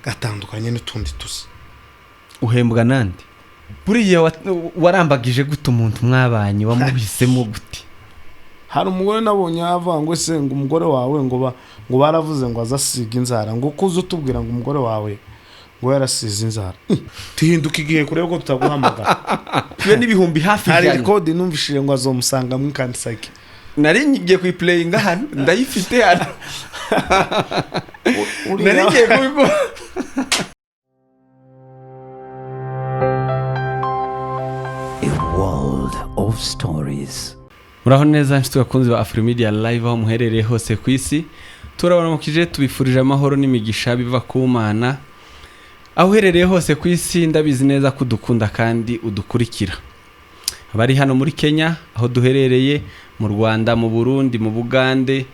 Gatandukanye n'utundi tuzi. Uhembwa nande? Buriya warambagije gute umuntu mwabanye, wamuhisemo gute? Hari umugore nabonye avuga ngo ese ngo umugore wawe ngo baravuze ngo azasiga inzara, ngo kuze utubwira ngo umugore wawe ngo yarasize inzara, tuhinduka igihe kureba ko tutaguhamagara. Tube n'ibihumbi hafi hari 100. Kode numvishije ngo azomusanga mu kanisake. Nari ngiye kuyipureyinga hano, ndayifite hano, nari ngiye kubikora. A world of stories. Muraho neza nshuti bakunzi ba Afrimedia Live aho muherereye hose ku isi, turabaramukije, tubifurije amahoro n'imigisha biva ku Mana. Aho uherereye hose ku isi, ndabizi neza ko udukunda kandi udukurikira. Abari hano muri Kenya aho duherereye, mu Rwanda, mu Burundi, mu Bugande,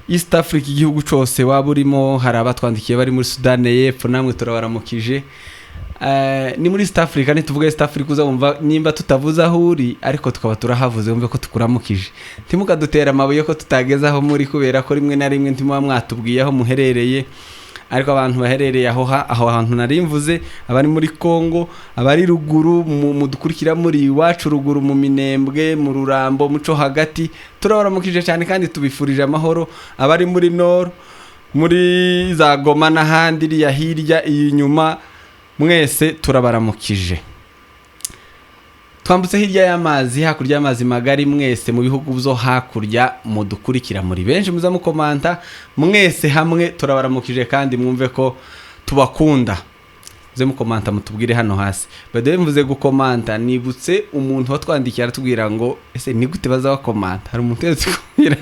East Africa, igihugu cyose waba urimo, hari abatwandikiye bari muri Sudani y'Epfo, namwe turabaramukije. Ni muri East Africa, nituvuga East Africa uzumva nimba tutavuze aho uri, ariko tukaba turahavuze, wumve ko tukuramukije. Ntimukadutera amabuye ko tutageze aho muri, kubera ko rimwe na rimwe ntimuba mwatubwiye aho muherereye. Ariko abantu baherereye aho aho hantu nari mvuze, abari muri Congo, abari ruguru, mudukurikira muri iwacu ruguru mu Minembwe, mu Rurambo, muco hagati, turabaramukije cyane kandi tubifurije amahoro. Abari muri Nord, muri za Goma n'ahandi, iriya hirya iyi nyuma, mwese turabaramukije. Twambutse hirya y'amazi, hakurya y'amazi magari, mwese mu bihugu byo hakurya mudukurikira muri benshi, muza mukomanta, mwese hamwe turabaramukije kandi mwumve ko tubakunda. Muze mukomanta mutubwire hano hasi. By the way, mvuze gukomanta, nibutse umuntu watwandikiye aratubwira ngo ese ni gute baza bakomanta. Hari umuntu wese kubwira,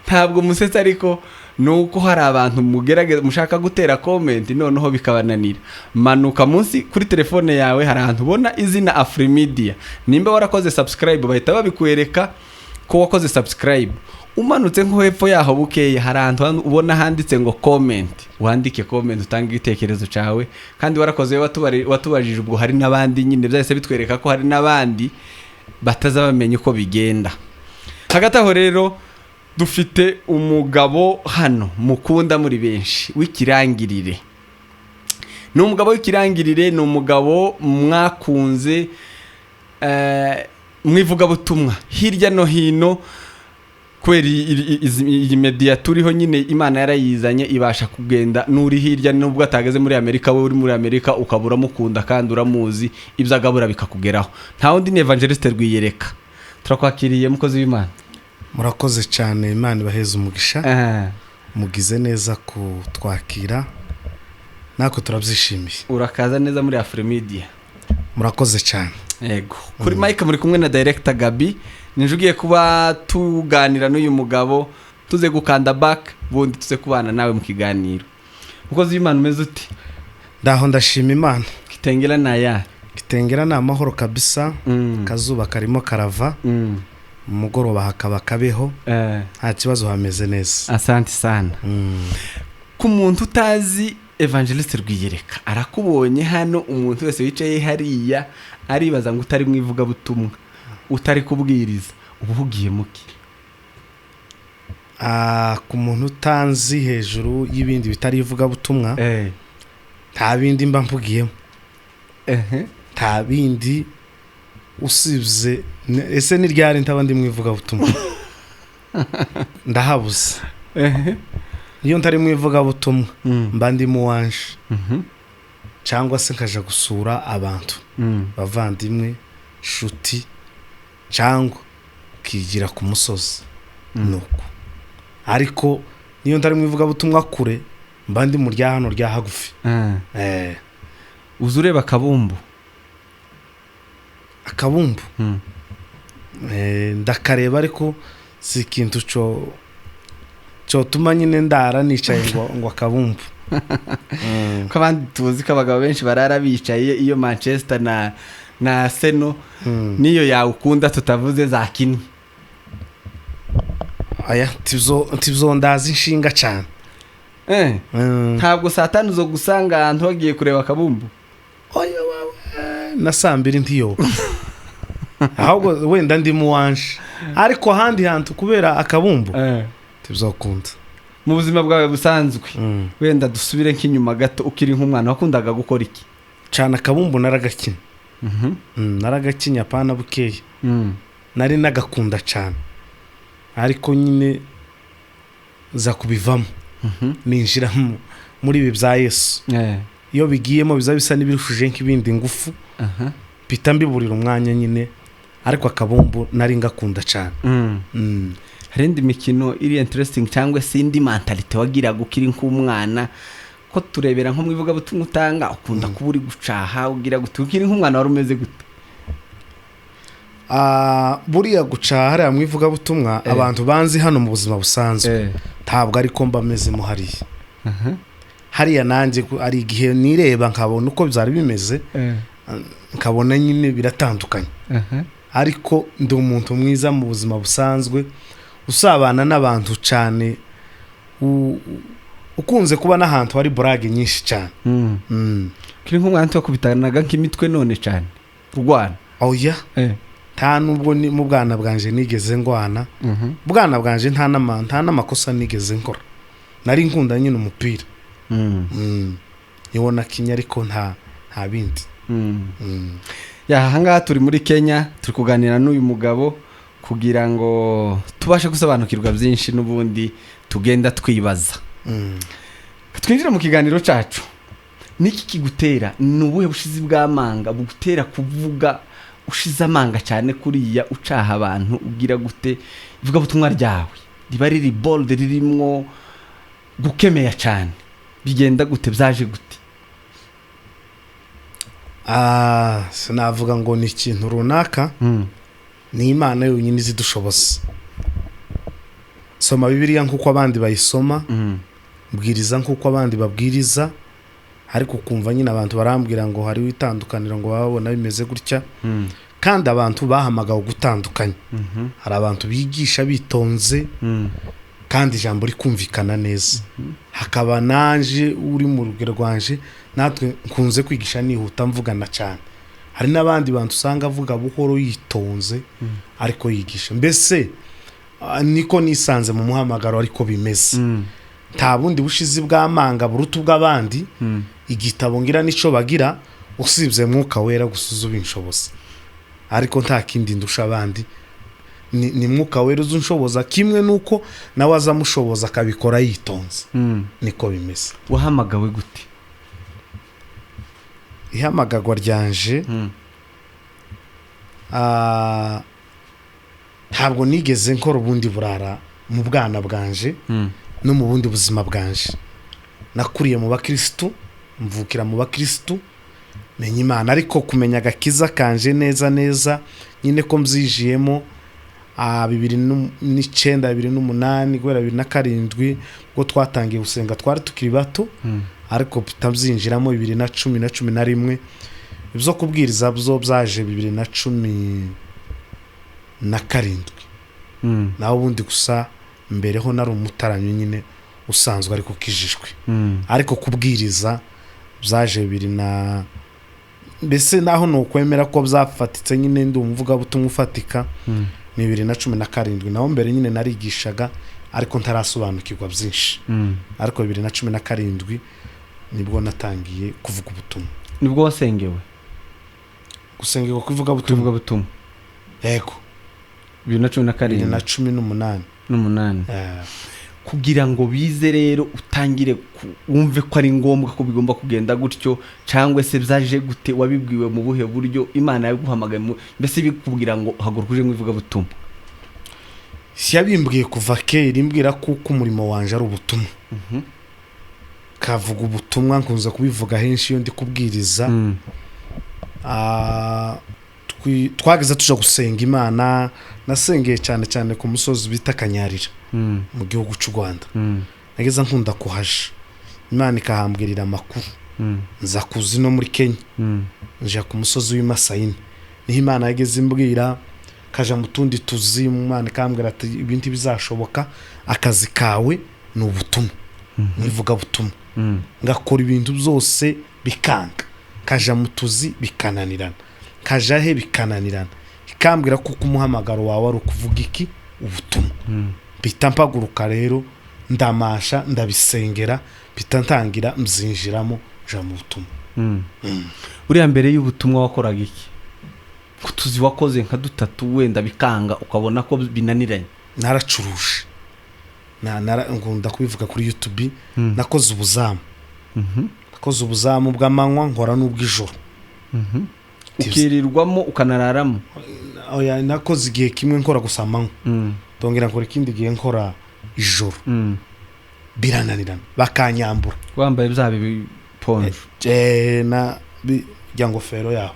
ntabwo musetsa, ariko ni uko hari abantu mugerageza mushaka gutera comment noneho bikabananira. Manuka munsi kuri telefone yawe, hari ahantu ubona izina Afrimedia. Nimba warakoze subscribe bahita babikwereka ko wakoze subscribe. Umanutse nko hepfo yaho bukeya, hari ahantu ubona handitse ngo comment, wandike comment utange igitekerezo cyawe. Kandi warakoze watubajije, ubwo hari n'abandi nyine byahise bitwereka ko hari n'abandi bataza bamenya uko bigenda. Hagati aho rero dufite umugabo hano mukunda muri benshi w'ikirangirire. Ni umugabo w'ikirangirire, ni umugabo mwakunze mu ivugabutumwa hirya no hino, kubera iyi media turiho nyine, Imana yarayizanye ibasha kugenda n'uri hirya, nubwo atageze muri Amerika, we uri muri Amerika ukaba uramukunda kandi uramuzi, ibyo agabura bikakugeraho. Nta wundi ni Evangeliste Rwiyereka. Turakwakiriye mukozi w'Imana. Murakoze cyane, Imana ibaheze umugisha. Mugize neza kutwakira, natwe turabyishimiye. Urakaza neza muri Afrimedia. Murakoze cyane. Yego, kuri mike muri kumwe na Director Gabi, nije ugiye kuba tuganira n'uyu mugabo, tuze gukanda back bundi tuze kubana nawe mu kiganiro. Mukozi w'Imana, umeze ute? Ndaho, ndashima Imana. Kitengera naya? Kitengera ni amahoro kabisa. Akazuba karimo karava, umugoroba hakaba kabeho, nta kibazo, hameze neza. Asante sana. Ku muntu utazi Evangeliste Rwiyereka, arakubonye hano, umuntu wese wicaye hariya aribaza ngo utari mu ivugabutumwa, utari kubwiriza, uba uhugiye muki? Ku muntu utanzi hejuru y'ibindi bitari ivugabutumwa, nta bindi mba mpugiyemo, nta bindi usibye ese ni ryari ntaba ndi mu ivugabutumwa? Ndahabuze. Iyo ntari mu ivugabutumwa mba ndi mu wanje, cyangwa se nkaja gusura abantu, bavandimwe, nshuti, cyangwa ukigira ku musozi nuko. Ariko niyo ntari mu ivugabutumwa kure, mba ndi mu rya hano rya hagufi. Uza ureba akabumbu? Akabumbu? Ndakareba, ariko si ikintu cyo cyotuma nyine ndara nicaye ngo akabumbu. Ko abandi tuzi ko abagabo benshi barara bicaye iyo Manchester na Arsenal niyo yawukunda tutavuze zakinnye. Aya tizo ndazi inshinga cyane. Ntabwo saa tanu zo gusanga ahantu bagiye kureba akabumbu? Oya wawe, na saa mbiri ntiyoba, ahubwo wenda ndi mu wanje, ariko ahandi hantu kubera akabumbu tibizokunda. Mu buzima bwawe busanzwe, wenda dusubire nk'inyuma gato, ukiri nk'umwana wakundaga gukora iki? Cyane akabumbu naragakina. Naragakinya apana bukeya, nari nagakunda cyane, ariko nyine za kubivamo ninjira muri ibi bya Yesu. Iyo bigiyemo biza bisa n'ibirushije nk'ibindi ngufu, mpita mbiburira umwanya nyine, ariko akabumbu nari ngakunda cyane. Hari indi mikino iri interesting cyangwa se indi mentalité wagiraga ukiri nk'umwana? Ko turebera nko mu ivugabutumwa utanga, ukunda kuba uri gucaha, ugira gute? Ukiri nk'umwana wari umeze gute? Ah, buriya guca hariya mu ivugabutumwa, abantu banzi hano mu buzima busanzwe, ntabwo ariko mba mezemo hariya. Hariya nanjye hari igihe nireba nkabona uko byari bimeze, nkabona nyine biratandukanye, ariko ndi umuntu mwiza mu buzima busanzwe, usabana n'abantu cyane, ukunze kuba n'ahantu hari blague nyinshi cyane. Ukiri nk'umwana wakubitanaga nk'imitwe none cyane, urwana? Oya, nta nubwo ni mu bwana bwanje nigeze ngwana. Bwana bwanje nta n'amakosa nigeze nkora. Nari nkunda nyine umupira. Niwo nakinye, ariko nta bindi. Ya, ahangaha turi muri Kenya, turi kuganira n'uyu mugabo kugira ngo tubashe gusobanukirwa byinshi n'ubundi tugenda twibaza. Twinjire mu kiganiro cyacu. Niki kigutera, ni ubuhe bushizi bw'amanga bugutera kuvuga ushize amanga cyane kuriya, ucaha abantu, ugira gute? Ivugabutumwa ryawe riba riri bold, ririmwo gukemeya cyane. Bigenda gute? Byaje gute? Ah, sinavuga ngo ni ikintu runaka. Ni Imana yonyine izidushoboza. Soma Bibiliya nk'uko abandi bayisoma, mbwiriza nk'uko abandi babwiriza, ariko ukumva nyine abantu barambwira ngo hariho itandukaniro, ngo baba babona bimeze gutya. Kandi abantu bahamagawe gutandukanya. Hari abantu bigisha bitonze kandi ijambo rikumvikana neza, hakaba nanje uri mu rugero rwanje, natwe nkunze kwigisha nihuta, mvugana cyane. Hari n'abandi bantu usanga avuga buhoro yitonze ariko yigisha. Mbese niko nisanze mu muhamagaro, ariko bimeze. Nta bundi bushizi bw'amanga buruta ubw'abandi. Igitabo ngira nico bagira, usibye Mwuka Wera gusa uza ubinshoboza, ariko nta kindi ndusha abandi. Ni Mwuka Wera uza unshoboza, kimwe nuko nawe aza amushoboza akabikora yitonze. Niko bimeze. Wahamagawe gute? Ihamagarwa ryanje, ntabwo nigeze nkora ubundi burara mu bwana bwanje no mu bundi buzima bwanje. Nakuriye mu bakirisitu, mvukira mu bakirisitu, menya Imana, ariko kumenya agakiza kanje neza neza nyine ko mbyijiyemo 2009, 2008, guhera 2007 ubwo twatangiye gusenga, twari tukiri bato, ariko tutabyinjiramo 2010 na 11. Ibyo kubwiriza byo byaje 2017. Naho ubundi gusa mbere ho nari umutaramyi nyine usanzwe, ariko ukijijwe. Ariko kubwiriza byaje bibiri na, mbese naho ni ukwemera ko byafatitse nyine, ndi umuvugabutumwa ufatika, ni 2017. Naho mbere nyine narigishaga, ariko ntarasobanukirwa byinshi. Ariko 2017 nibwo natangiye kuvuga ubutumwa. Nibwo wasengewe? Gusengerwa kuvuga butumwa? Kuvuga butumwa. Yego. Bibiri na cumi na bibiri na karindwi cumi n'umunani. N'umunani. Kugira ngo bize rero utangire wumve ko ari ngombwa ko bigomba kugenda gutyo, cyangwa se byaje gute? Wabibwiwe mu buhe buryo? Imana yaguhamagaye mbese bikubwira ngo haguruka uje mu ivugabutumwa? Yabimbwiye kuva kera, imbwira kuko umurimo wanje ari ubutumwa, kavuga ubutumwa. Nkunze kubivuga henshi iyo ndi kubwiriza. Twageze tuja gusenga Imana, nasengeye cyane cyane ku musozi bita Kanyarira mu gihugu cy'u Rwanda. Nageze nkunda kuhaja, Imana ikahambwirira amakuru. Nza kuza ino muri Kenya, nja ku musozi w'imasayini, niho Imana yageze imbwira. Kaja mu tundi tuzi, Imana ikambwira ati ibindi bizashoboka, akazi kawe ni ubutumwa, n'ivugabutumwa. Ngakora ibintu byose bikanga, kaja mu tuzi bikananirana, kaja he bikananirana, ikambwira kuko umuhamagaro wawe ari ukuvuga iki? Ubutumwa. Mpita mpaguruka rero. Ndamasha, ndabisengera, mpita ntangira mzinjiramo, nja mu butumwa. Buriya mbere y'ubutumwa wakoraga iki? Ko tuzi wakoze nka dutatu, wenda bikanga, ukabona ko binaniranye. Naracuruje. Nkunda kubivuga kuri YouTube. Nakoze ubuzamu, nakoze ubuzamu bw'amanywa, nkora n'ubw'ijoro. Ukirirwamo, ukanararamo? Oya, nakoze igihe kimwe nkora gusa amanywa, ndongera nkora ikindi gihe nkora ijoro. Birananirana, bakanyambura. Wambaye bya biponjo? Na rya ngofero yaho.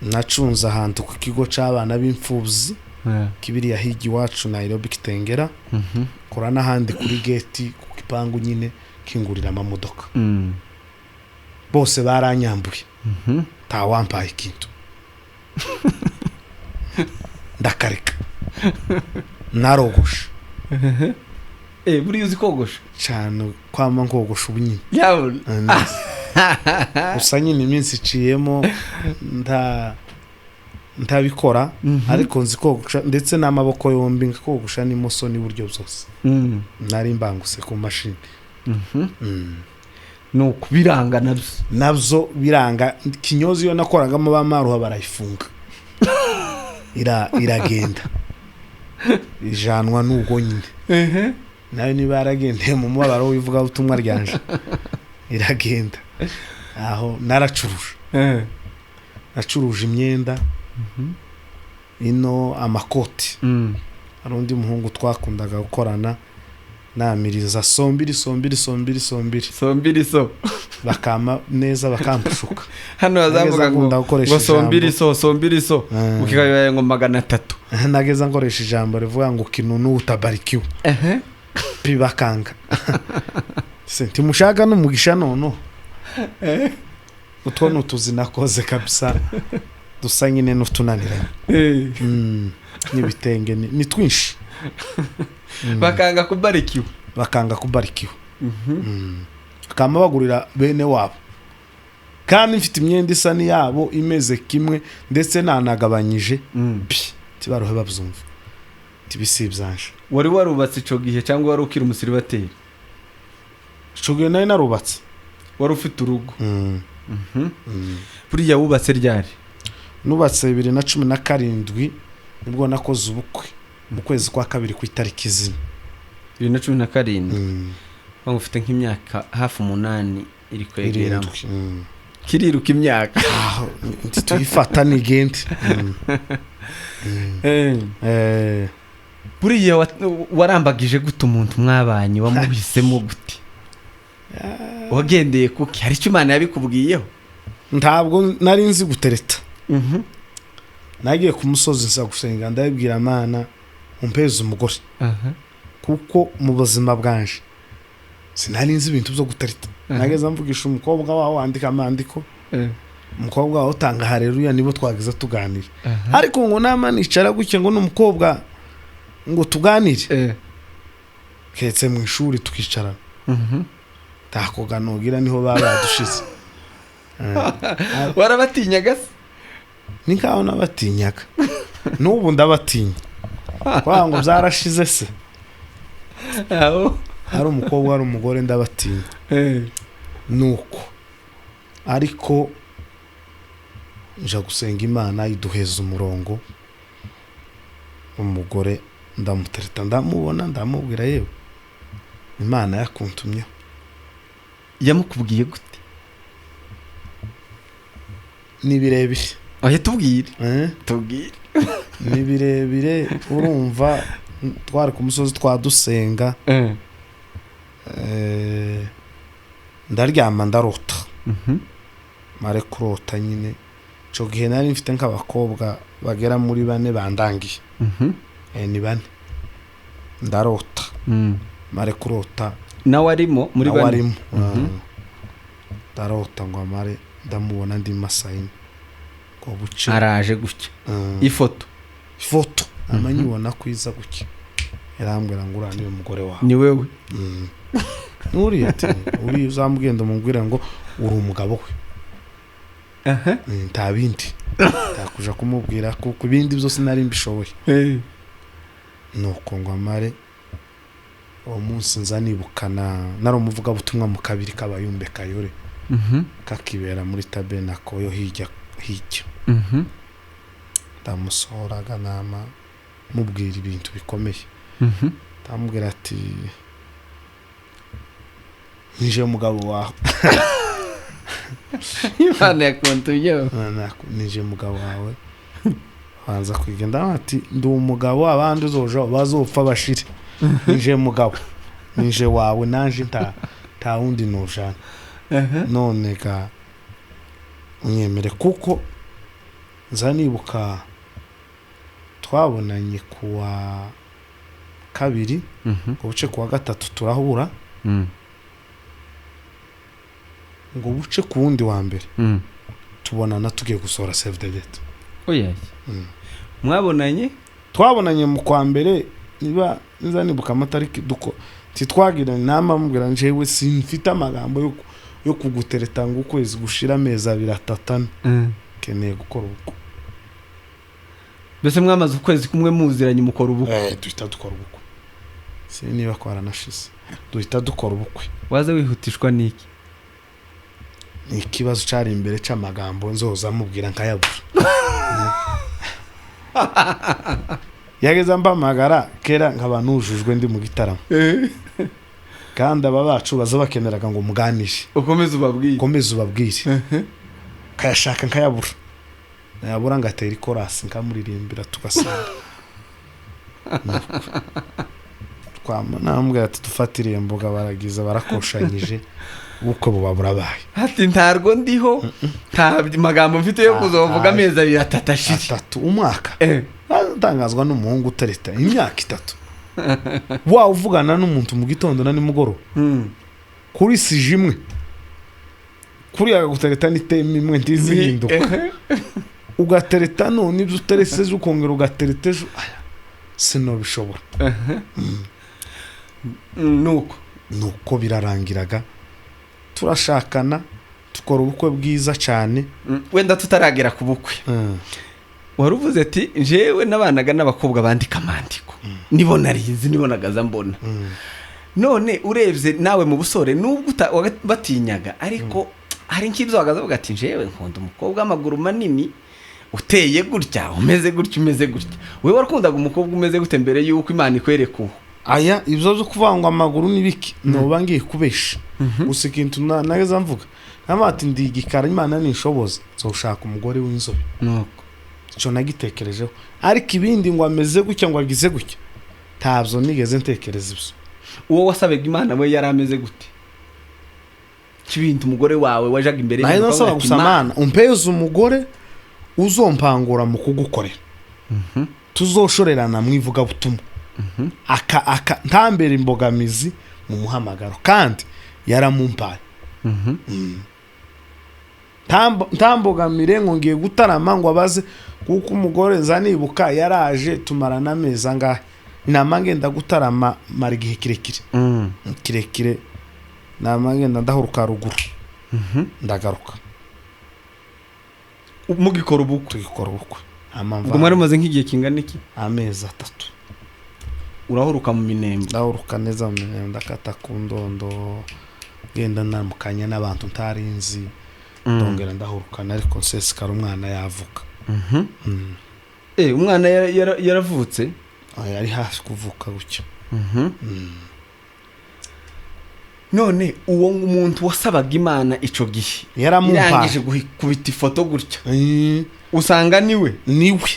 Nacunze ahantu ku kigo c'abana b'imfubyi kibiriya hirya iwacu Nairobi, Kitengera. Kora n'ahandi kuri geti, ku gipangu nyine, kingurira amamodoka. Bose baranyambuye, ntawampaye ikintu, ndakareka, narogoshe. Buriya uzi kogosha? Cyane, kwama nkogosha ubu nyine. Yabona. Gusa nyine iminsi iciyemo ntabikora, ariko nzi kogosha, ndetse n'amaboko yombi nkakogosha, n'imoso n'iburyo byose. Nari mbanguse ku mashini. Ni ukubiranga nabyo? Nabyo biranga. Kinyozi iyo nakoragamo bamaruha barayifunga, iragenda, ijanwa n'ubwo nyine. Nayo niba yaragendeye mu mubabaro w'ivugabutumwa ryanje, iragenda. Aho naracuruje, nacuruje imyenda ino, amakoti. Hari undi muhungu twakundaga gukorana, namiriza sombiri, sombiri, sombiri, sombiri. Sombiri so. Bakama neza, bakampushuka. Hano bazavuga Nageze ngo nkunda gukoresha ngo sombiri ijambo. so, sombiri so, ukigabibaye ngo 300. Nageza nkoresha ijambo rivuga ngo "Ukinunua utabarikiwa." Pi bakanga se, ntimushaka n'umugisha nono. Utwo ni utuzi nakoze kabisa, dusa nyine n'utunaniranye. N'ibitenge ni twinshi. Bakanga kubarikiwe? Bakanga kubarikiwe. Bakama bagurira bene wabo, kandi mfite imyenda isa n'iyabo, imeze kimwe, ndetse nanagabanyije. Pi tibaruhe babyumva, tibisi ibyanje. Wari warubatse ico gihe cyangwa wari ukiri umusiribateri? Ico gihe nari narubatse. Wari ufite urugo? Buriya wubatse ryari? Nubatse 2017, nibwo nakoze ubukwe mu kwezi kwa kabiri ku itariki 4. 2017? Waba ufite nk'imyaka hafi 8 iri kwegeramo? 7. Kiriruka imyaka. Aho, tuyifata nigende. Buriya warambagije gute umuntu mwabanye? Wamuhisemo gute? Wagendeye kuki? Hari icyo Imana yabikubwiyeho? Ntabwo nari nzi gutereta. Nagiye ku musozi nza gusenga, ndabibwira Imana, umpeze umugore, kuko mu buzima bwanje sinari nzi ibintu byo gutereta. Nageze mvugisha umukobwa wawe wandika amandiko, umukobwa wawe utanga hareruya, nibo twageze tuganira. Ariko ngo nama nicara gutya ngo n'umukobwa ngo tuganire, keretse mu ishuri tukicarana. Ntakoga nogira, niho baba badushize. Warabatinyaga se? Ni nkaho nabatinyaga, n'ubu ndabatinya kwa ngo byarashize se. Aho. Ari umukobwa, ari umugore, ndabatinya. Nuko ariko nja gusenga, Imana iduheza umurongo, umugore ndamutereta, ndamubona, ndamubwira: "Yewe, Imana yakuntumyeho." Yamukubwiye gute? Ni birebire. Oya, tubwire. Eh? Tubwire. Ni birebire. Urumva twari ku musozi, twadusenga, ndaryama, ndarota. Mare kurota nyine, icyo gihe nari mfite nk'abakobwa bagera muri bane bandangiye. Ni bane. Ndarota, mare kurota, Nawe arimo muri nawe bane? Arimo. Ndarota ngo amare ndamubona ndi masayini ngo buce. Araje gutya? Ifoto? Ifoto amanyibona kwiza gutya, irambwira ngo: "Uriya niwe mugore wawe." Ni wewe? Uriya, ati: "Uriya uzamugenda umubwira ngo uri umugabo we." Nta bindi ntakuja kumubwira, kuko ibindi byose nari mbishoboye. Nuko ngo amare Uwo munsi nza nibukana nari umuvugabutumwa mu kabiri k'abayumbe kayore kakibera muri tabenako yo hirya hirya. Ndamusohoraga nama mubwira ibintu bikomeye. Ndamubwira ati nije mugabo wawe. Imana yakuntumyeho. Nije mugabo wawe. Banza kwiga, ndamubwira ati ndi umugabo, abandi uzoja bazopfa bashire, nije mugabo, nije wawe, nanje nta wundi nujana. None ga unyemere, kuko nza nibuka twabonanye kuwa kabiri, ngo buce kuwa gatatu turahura, ngo buce ku wundi wa mbere tubonana tugiye gusohora save the date. Oya. Mwabonanye? Twabonanye mu kwa mbere, niba nza nibuka amatariki, duko titwagiranye inama, mubwira njyewe simfite amagambo yo kugutereta ngo ukwezi gushira amezi abiri atatu ane, keneye gukora ubukwe. Mbese mwamaze ukwezi kumwe muziranye mukora ubukwe? Duhita dukora ubukwe, si niba kwaranashize duhita dukora ubukwe. Waza wihutishwa n'iki? Ni ikibazo cyari imbere cy'amagambo nzoza mubwira nkayabura. Yageze mpamagara kera nkaba nujujwe ndi mu gitaramo, kandi aba bacu baza bakeneraga ngo muganishe, ukomeze ubabwire, ukomeze ubabwire, kayashaka nkayabura, nayabura ngatera ikorasi nkamuririmbira tugasenga. Namubwira ati dufatire imboga, baragiza barakoshanyije, ubukwe buba burabaye. Ati ntarwo ndiho, nta magambo mfite yo kuzovuga amezi abiri atatu ashire, atatu umwaka. Atangazwa n'umuhungu utereta imyaka itatu, wa uvugana n'umuntu mu gitondo na nimugoroba kuri sije imwe, kuri agagutereta n'iteme imwe ntizihinduka, ugatereta none ibyo uterese ejo ukongera ugatereta ejo, sinobishobora. Nuko birarangiraga turashakana, tukora ubukwe bwiza cyane. Wenda tutaragera ku bukwe, wari uvuze ati njyewe nabanaga n'abakobwa bandika amandiko, nibona rizi nibonagaza mbona. None urebye nawe mu busore nubwo batinyaga, ariko hari nk'ibyo wagaza uvuga ati njyewe nkunda umukobwa w'amaguru manini uteye gutya, umeze gutya, umeze gutya. Wewe warakundaga umukobwa umeze gute mbere y'uko Imana ikwereka uwo? Aya ibyo byo kuvangwa amaguru n'ibiki noba ngiye kubesha gusa ikintu nageza mvuga namati ndi igikara, Imana nishoboza nzoshaka umugore w'inzobe. Nuko icyo nagitekerejeho, ariko ibindi ngo ameze gutya ngo agize gutya ntabyo nigeze ntekereza ibyo. Uwo wasabaga Imana we yari ameze gute? Kibintu umugore wawe wajaga imbere nayo nasaba gusa Imana umpeze umugore uzompangura mu kugukorera, tuzoshorerana mu ivugabutumwa, aka ntambere imbogamizi mu muhamagaro, kandi yaramumpaye. Ntambogamire ngo ngiye gutarama ngo abaze, kuko umugore nzanibuka yaraje tumarana amezi angahe, nama ngenda gutarama mara igihe kirekire kirekire, nama ngenda ndahuruka ruguru ndagaruka. Mugikora ubukwe? Tugikora ubukwe. Ubwo mwari mumaze nk'igihe kingana iki? Amezi atatu. Urahuruka mu Minembwe? Ndahuruka neza mu Minembwe, ndakata ku ndondo, ngenda namukanya n'abantu ntarinzi, ndongera ndahurukana, ariko nsesekara umwana yavuka. Umwana yaravutse? Yari hafi kuvuka gutyo. None uwo muntu wasabaga Imana ico gihe yaramumpaye, irangije gukubita ifoto gutya, usanga niwe? Niwe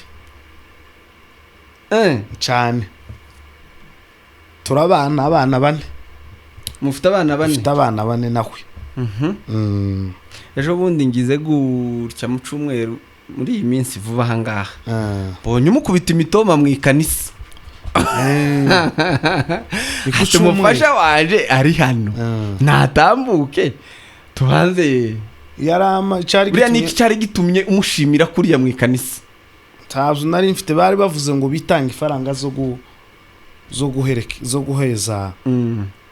cyane. Turabana abana bane. Mufite abana bane? Mufite abana bane nawe. Ejo bundi ngize gutya mu cyumweru muri iyi minsi vuba aha ngaha, mbonye umukubita imitoma mu ikanisa, umufasha waje ari hano natambuke tubanze. Buriya niki cyari gitumye umushimira kuriya mu ikanisa? Ntabwo nari mfite, bari bavuze ngo bitange ifaranga zo guheza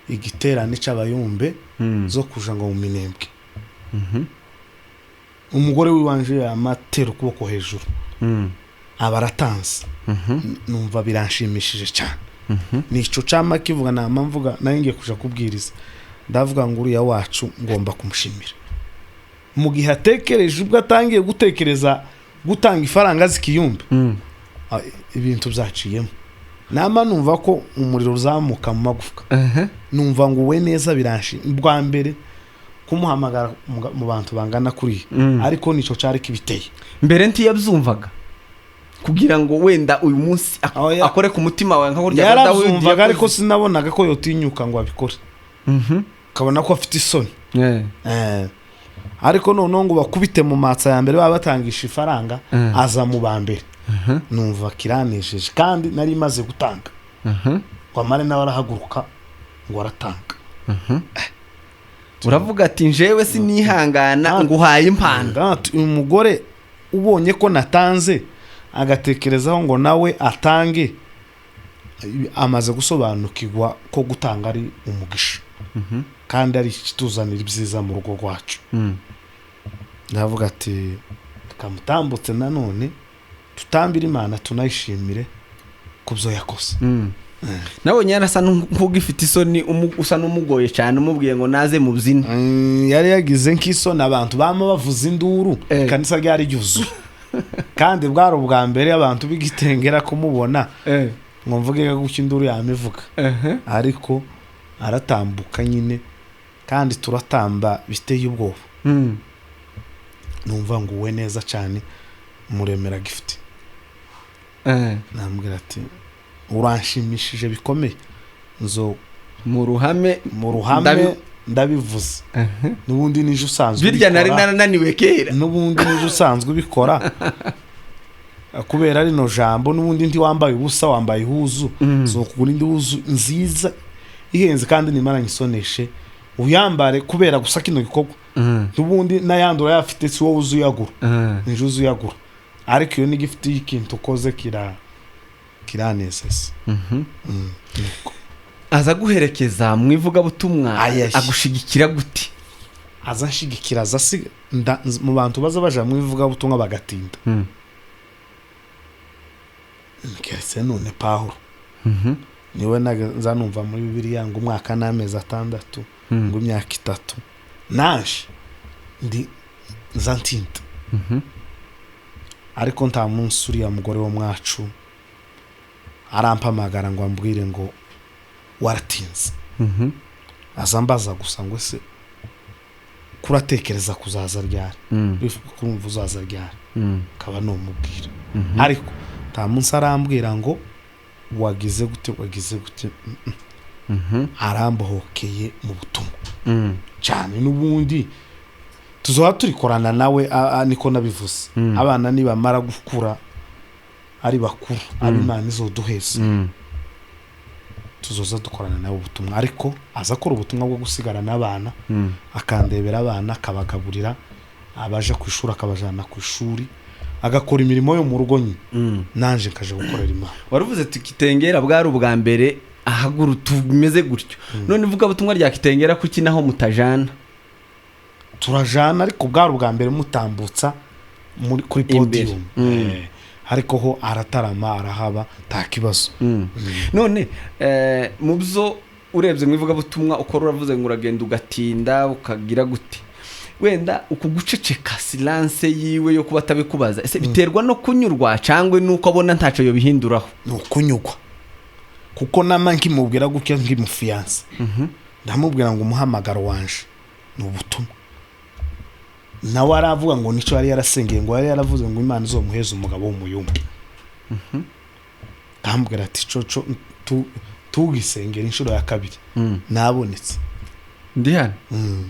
igiterane cy'abayumbe zo kuja ngo mu Minembwe. Umugore wiwanje yamatera ukuboko hejuru, aba aratanze, numva biranshimishije cyane. Nico cama kivuga, nama mvuga nayo ngiye kuja kubwiriza, ndavuga ngo uriya wacu ngomba kumushimira mu gihe atekereje, ubwo atangiye gutekereza gutanga ifaranga zikiyumba. Ibintu byaciyemo, nama numva ko umuriro uzamuka mu magufwa, numva ngo uwe neza biranshi bwa mbere kumuhamagara mu bantu bangana kuriya, ariko nico cari kibiteye. Mbere ntiyabyumvaga kugira ngo wenda uyu munsi Oya. akore ku mutima wawe nka kurya kwa Dawidi Yarabyumvaga, yakoze. ariko sinabonaga ko yotinyuka ngo abikore, ukabona ko afite isoni. Ariko noneho ngo bakubite mu matsa ya mbere baba batangisha ifaranga, aza mu ba mbere, numva kiranejeje kandi nari maze gutanga, ngo amare nawe arahaguruka ngo aratanga. Uravuga ati njewe sinihangana, nguhaye impano. Ati, uyu mugore ubonye ko natanze agatekerezaho ngo nawe atange, amaze gusobanukirwa ko gutanga ari umugisha kandi ari ikituzanira ibyiza mu rugo rwacu. Ndavuga ati kamutambutse nanone tutambire Imana, tunayishimire ku byo yakoze. Nabonye yarasa nk'ugifite isoni, usa n'umugoye cyane umubwiye ngo naze mubyine. Yari yagize nk'isoni, abantu bama bavuza induru, ikanisa ryari ryuzuye kandi bwari ubwa mbere abantu b'igitengera kumubona, ngo mvuge gutya induru yamivuga, ariko aratambuka nyine kandi turatamba biteye ubwoba. Numva ngo uwe neza cyane, muremera gift. Nambwira ati uranshimishije bikomeye, nzo mu ruhame. Mu ruhame ndabivuze, n'ubundi nije usanzwe Birya nari ubikora. narananiwe kera. N'ubundi nije usanzwe ubikora kubera rino jambo, n'ubundi ntiwambaye ubusa, wambaye ihuzu. So kugura indi huzu nziza ihenze kandi nimara nyisoneshe uyambare kubera gusa kino gikorwa. N'ubundi n'ayandi urayafite, si wowe uzuyagura, nije uzuyagura, ariko iyo ni gift y'ikintu ukoze kiranezeza. Nuko. Aza guherekeza mu ivugabutumwa? Ayayi. Agushigikira gute? Aza nshigikira, aza mu bantu baza baja mu ivugabutumwa bagatinda, keretse none Pawulo niwe nza numva muri Bibiliya ngo umwaka n'amezi 6, ngo imyaka 3, naje ndi nza ntinda, ariko nta munsi uriya mugore wo mwacu arampamagara ngo ambwire ngo waratinze. Aza mbaza gusa ngo ese kuratekereza kuzaza ryari, kurumva uzaza ryari, akaba numubwira, ariko nta munsi arambwira ngo wagize gute, wagize gute. Arambohokeye mu butumwa cyane, n'ubundi tuzoba turikorana nawe, niko nabivuze. Abana nibamara gukura ari bakuru, ab'Imana izoduheza, tuzoza dukorana nawe ubutumwa, ariko aza akora ubutumwa bwo gusigara n'abana, akandebera abana, akabagaburira, abaje ku ishuri akabajana ku ishuri, agakora imirimo yo mu rugo nyine, nanje nkaje gukorera Imana. Waruvuze ati Kitengera bwari ubwa mbere ahaguruka tumeze gutyo, none ivugabutumwa rya Kitengera kuki naho mutajana? Turajana, ariko bwari ubwa mbere mutambutsa kuri Imbere. podium. Ariko ho aratarama, arahaba, nta kibazo. None mu byo urebye mu ivugabutumwa ukora, uravuze ngo uragenda ugatinda ukagira gute, wenda uku guceceka, silence yiwe yo kuba atabikubaza, ese biterwa no kunyurwa cyangwa nuko abona ntacyo yobihinduraho? Ni ukunyurwa, kuko nama nkimubwira gutya nkimufiyanse, ndamubwira ngo umuhamagaro wanje ni ubutumwa, nawe aravuga ngo nicyo yari yarasengeye, ngo yari yaravuze ngo Imana izomuheze umugabo w'umuyumbi. Ndamubwira ati coco tugisengera inshuro ya kabiri, nabonetse. Ndi hano.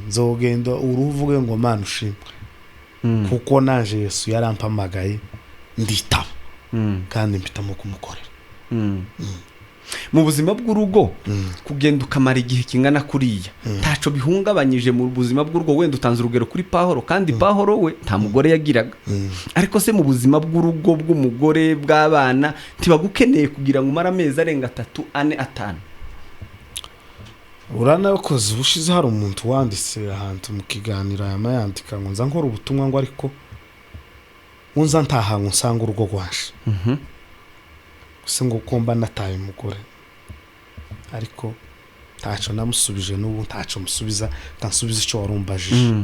Nzogenda uruvuge ngo Mana ushimwe, kuko naje Yesu yarampamagaye nditaba, kandi mpitamo kumukorera. Mu buzima bw'urugo, kugenda ukamara igihe kingana kuriya ntaco bihungabanyije mu buzima bw'urugo? Wenda utanze urugero kuri Pahoro, kandi Pahoro we nta mugore yagiraga, ariko se mu buzima bw'urugo bw'umugore, bw'abana, ntibagukeneye kugira ngo umare amezi arenga 3, 4, 5? Uranakoze, ubushize hari umuntu wanditse ahantu mu kiganiro yama yandika ngo nza nkora ubutumwa, ngo ariko ngo nza ntaha ngo nsanga urugo rwaje gusa, ngo ko mba nataye umugore. Ariko ntaco namusubije, n'ubu ntaco musubiza, ntansubiza icyo warumbajije.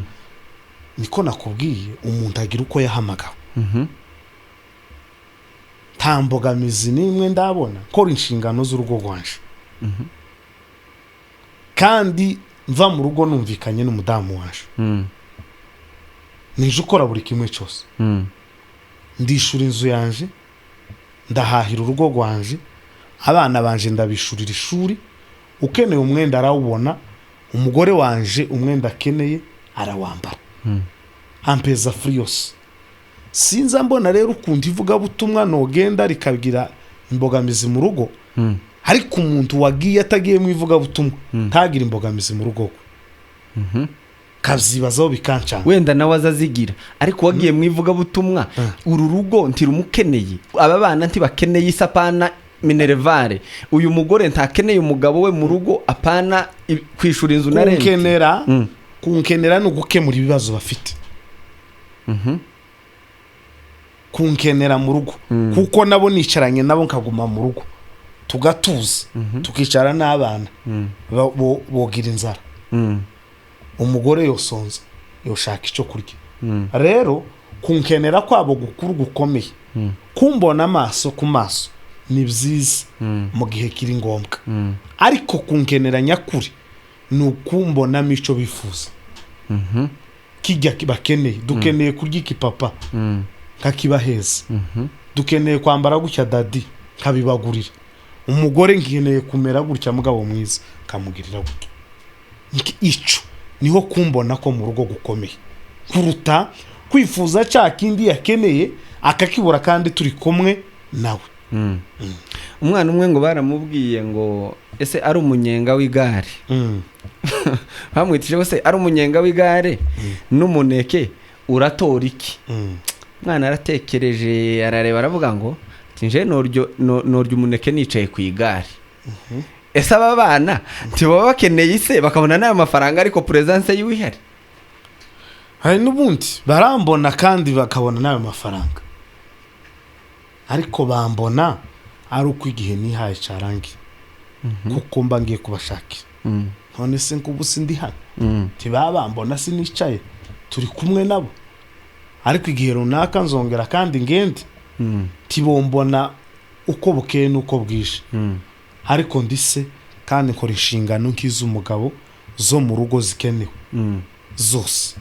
Niko nakubwiye, umuntu agira uko yahamagawe. Nta mbogamizi n'imwe ndabona, nkora inshingano z'urugo rwanje kandi mva mu rugo numvikanye n'umudamu wanje. Nije ukora buri kimwe cyose. Ndishura inzu yanje, ndahahira urugo rwanje, abana banje ndabishurira ishuri, ukeneye umwenda arawubona, umugore wanje umwenda akeneye arawambara, ampeza friyose. Sinza mbona rero ukuntu ivugabutumwa nogenda rikagira imbogamizi mu rugo, ariko umuntu wagiye atagiye mu ivugabutumwa ntagire imbogamizi mu rugo rwe, kabyibazaho bikancanga. Wenda nawe azazigira, ariko wagiye mu ivugabutumwa, uru rugo ntirumukeneye, aba bana ntibakeneye isapana minerval, uyu mugore ntakeneye umugabo we mu rugo, apana kwishura inzu na rent. Kunkenera, kunkenera ni ugukemura ibibazo bafite. Kunkenera mu rugo, kuko nabo nicaranye nabo nkaguma mu rugo tugatuza, tukicara n'abana, bogira inzara, umugore yosonza, yoshaka icyo kurya. Rero kunkenera kwabo gukuru gukomeye, kumbona amaso ku maso ni byiza mu gihe kiri ngombwa, ariko kunkenera nyakuri ni ukumbonamo icyo bifuza kijya bakeneye. Dukeneye kurya iki papa? Nkakibaheza. Dukeneye kwambara gutya daddy? Nkabibagurira. Umugore nkeneye kumera gutya mugabo mwiza? Nkamugirira gutya. Icyo niho kumbona ko mu rugo gukomeye kuruta kwifuza cya kindi yakeneye akakibura kandi turi kumwe nawe. Umwana umwe ngo baramubwiye ngo ese ari umunyenga w'igare, bamwitije se ari umunyenga w'igare n'umuneke, uratora iki? Umwana aratekereje, arareba, aravuga ngo ati nje norya umuneke nicaye ku igare. Ese aba bana ntibaba bakeneye ise, bakabona n'ayo mafaranga, ariko presence yiwe ihari? Hari n'ubundi barambona kandi bakabona n'ayo mafaranga, ariko bambona ari uko igihe nihaye cyarangiye, kuko mba ngiye kubashakira. None se ngubu sindi hano? Ntibaba bambona, sinicaye turi kumwe nabo, ariko igihe runaka nzongera kandi ngende. Ntibombona uko bukeye n'uko bwije, ariko ndise kandi nkora inshingano nk'iz'umugabo zo mu rugo zikenewe zose.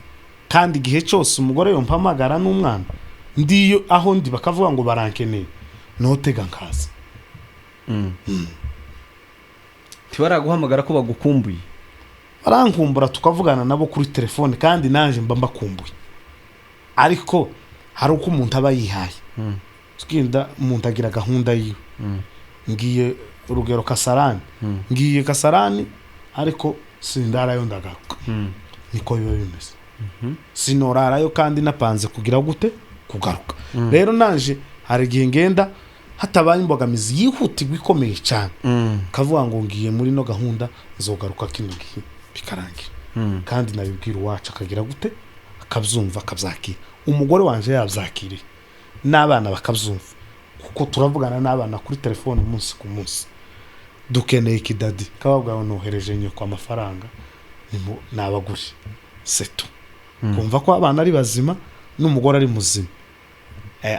Kandi igihe cyose umugore yompamagara n'umwana, ndiyo aho ndi, bakavuga ngo barankeneye, notega nkaza. Ntibaraguhamagara ko bagukumbuye? Barankumbura, tukavugana nabo kuri telefone, kandi nanjye mba mbakumbuye, ariko hari uko umuntu aba yihaye. Twinda umuntu agira gahunda yiwe. Ngiye urugero Kasarani, ngiye Kasarani ariko sindarayo, ndagaruka. Niko biba bimeze, sinorarayo kandi napanze kugira gute? Kugaruka. Rero nanje hari igihe ngenda hatabaye imbogamizi yihutirwa ikomeye cyane, kavuga ngo ngiye muri no gahunda, nzogaruka kino gihe, bikarangira. Kandi nabibwira uwacu akagira gute? Akabyumva, akabyakira. Umugore wanje yabyakiriye n'abana bakabyumva, kuko turavugana n'abana kuri telefone umunsi ku munsi. Dukeneye iki daddy? Kababwira ngo nohereje nyoko amafaranga, nabagure setu. Kumva ko abana ari bazima n'umugore ari muzima.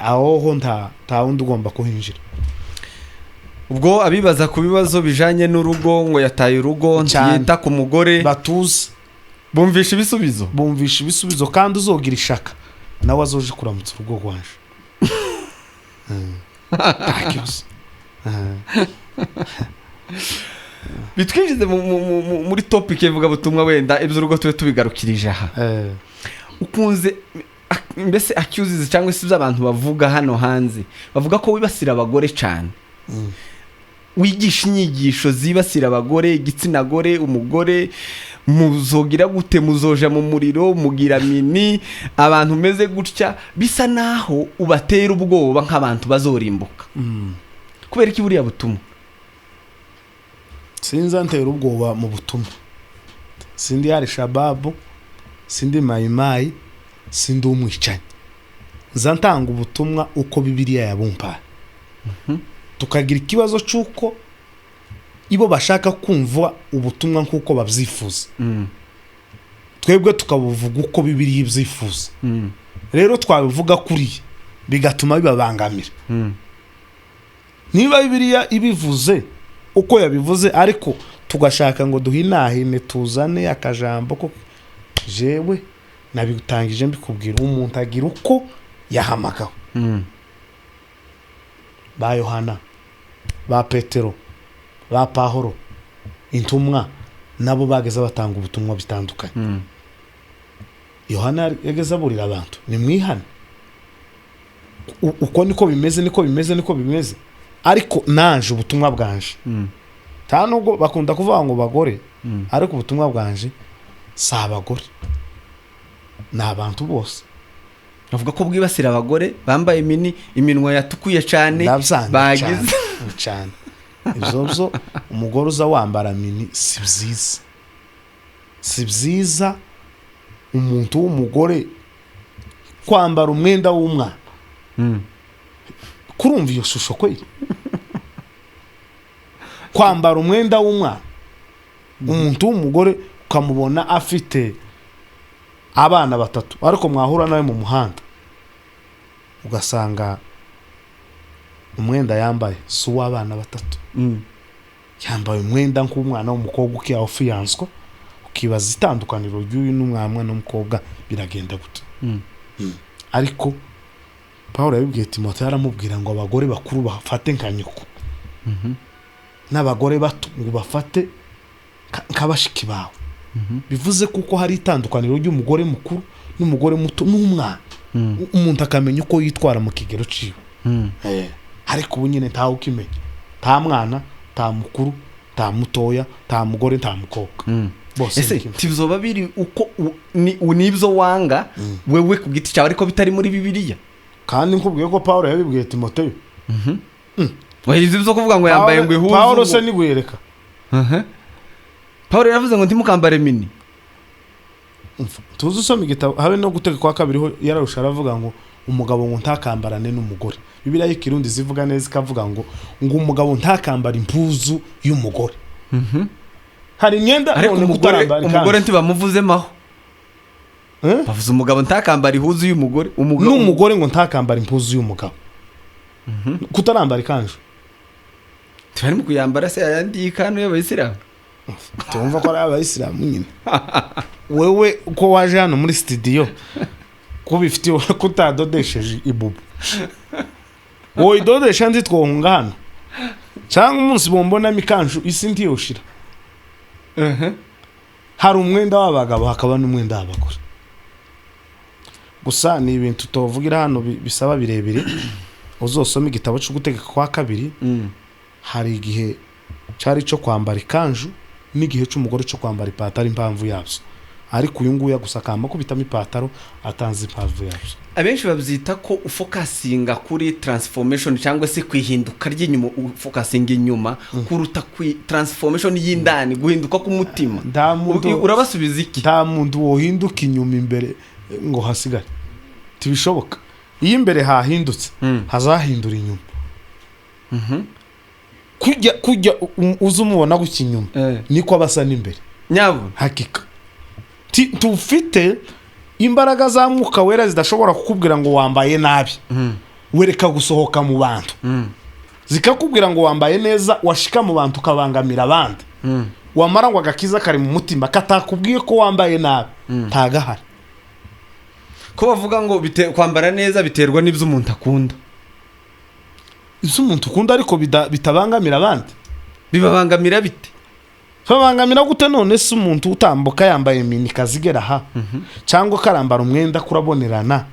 Aho ho nta wundi ugomba kuhinjira. Ubwo abibaza ku bibazo bijanye n'urugo, ngo yataye urugo, Cyane. ntiyita ku mugore, batuze. Bumvisha ibisubizo. Bumvisha ibisubizo, kandi uzogira ishaka nawe azoje kuramutsa urugo rwanje. Nta kibazo. Bitwinjize muri topic ivugabutumwa, wenda iby'urugo tube tubigarukirije aha. Ukunze mbese accuses cyangwa se ibyo abantu bavuga hano hanze, bavuga ko wibasira abagore cyane, wigisha inyigisho zibasira abagore, igitsina gore, umugore muzogira gute, muzoja mu muriro, mugira mini abantu umeze gutya, bisa naho ubatera ubwoba nk'abantu bazorimbuka. Kubera iki buriya butumwa? Sinza ntera ubwoba mu butumwa. Sindi hari shababu, sindi mayimayi, sindi umwicanyi. Nza ntanga ubutumwa uko Bibiliya yabumpaye. Tukagira ikibazo cy'uko Ibo bashaka kumva ubutumwa nk'uko babyifuza, twebwe tukabuvuga uko Bibiliya ibyifuza. Rero twabivuga kuriya bigatuma bibabangamira. Niba Bibiliya ibivuze uko yabivuze, ariko tugashaka ngo duhinahine, tuzane akajambo ko jewe nabitangije mbikubwira, umuntu agira uko yahamagawe. Ba Yohana, ba Petero, ba Pahoro, intumwa, nabo bageze batanga ubutumwa bitandukanye. Yohana yageze aburira abantu, nimwihane. Uko niko bimeze, niko bimeze, niko bimeze. Ariko nanje ubutumwa bwanje, nta nubwo bakunda kuvuga ngo bagore, ariko ubutumwa bwanje si abagore, ni abantu bose. Bavuga ko bwibasira abagore bambaye mini, iminwa yatukuye cyane. Ndabyanga. Bagize cyane cyane ibyo byo. Umugore uza wambara mini si byiza, si byiza. Umuntu w'umugore kwambara umwenda w'umwana, kurumva iyo shusho kweli? Kwambara umwenda w'umwana, umuntu w'umugore ukamubona afite abana batatu, ariko mwahura nawe mu muhanda ugasanga umwenda yambaye si uw'abana batatu, yambaye umwenda nk'umwana w'umukobwa ukiya ufiyanswa, ukibaza itandukaniro ry'uyu n'umwana w'umukobwa biragenda gute? Ariko Paul yabibwiye Timoteyo, aramubwira ngo abagore bakuru bafate nka nyoko, n'abagore bato ngo bafate nka bashiki bawe. Bivuze kuko hari itandukaniro ry'umugore mukuru n'umugore muto n'umwana, umuntu akamenya uko yitwara mu kigero ciwe. Ariko ubu nyine ntawe ukimenya, nta mwana, nta mukuru, nta mutoya, nta mugore, nta mukobwa, bose Ese ni kimwe. Tibizoba biri uko nibyo wanga wewe ku giti cyawe, ariko bitari muri Bibiliya? Kandi nkubwiye ko Paul yabibwiye Timoteyo. Wahize ibyo kuvuga ngo yambaye ngo ihuzu. Paul se nigwereka. Paul yaravuze ngo ntimukambare mini. Umva, tuzi usoma igitabo habe no Guteka kwa Kabiri ho yararusha, aravuga ngo umugabo ngo ntakambarane n'umugore. Bibiliya y'Ikirundi zivuga neza, ikavuga ngo umugabo ntakambara impuzu y'umugore. Hari imyenda Ariko none umugore kutarambara umugore ikanzu. ntibamuvuzemo aho. Eh? Bavuze umugabo ntakambara ihuzu y'umugore, umugabo N'umugore ngo ntakambara impuzu y'umugabo, kutarambara ikanzu. Ntibari mu kuyambara se ayandi y'ikanu y'abayisilamu? Tumva ko ari abayisilamu nyine. Wewe uko waje hano muri studio ko bifitiye kutadodesheje ibubu, woyidodesha nzi twohunga hano, cyangwa umunsi bombonamo ikanzu isi ntiyoshira. Hari umwenda w'abagabo, hakaba n'umwenda w'abagore. Gusa ni ibintu tuvugira hano bisaba birebire. Uzosoma igitabo cyo Gutegeka kwa Kabiri, hari igihe cyari cyo kwambara ikanju n'igihe cy'umugore cyo kwambara ipataro, impamvu yabyo. Ariko uyu nguyu gusa akamba kubitamo ipataro atanze impamvu yabyo. Abenshi babyita ko ufocusinga kuri transformation cyangwa se kwihinduka ry'inyuma, ufocusinga inyuma kuruta kwi transformation y'indani, guhinduka k'umutima. Nta muntu Urabasubiza iki? Nta muntu wohinduka inyuma imbere ngo hasigare, ntibishoboka. Iyo imbere hahindutse, hazahindura inyuma. Kujya uza umubona gutya inyuma, niko aba asa n'imbere. Nyabo. Hakika tufite imbaraga za Mwuka Wera zidashobora kukubwira ngo wambaye nabi, wereka gusohoka mu bantu, zikakubwira ngo wambaye neza, washika mu bantu ukabangamira abandi. Wamara ngo agakiza kari mu mutima katakubwiye ko wambaye nabi, ntagahari. Ko bavuga ngo kwambara neza biterwa n'ibyo umuntu akunda? Ibyo umuntu ukunda, ariko bitabangamira abandi. Bibabangamira bite? Babangamira gute? None se umuntu utambuka yambaye mini kazigera aha, cyangwa karambara umwenda kurabonerana,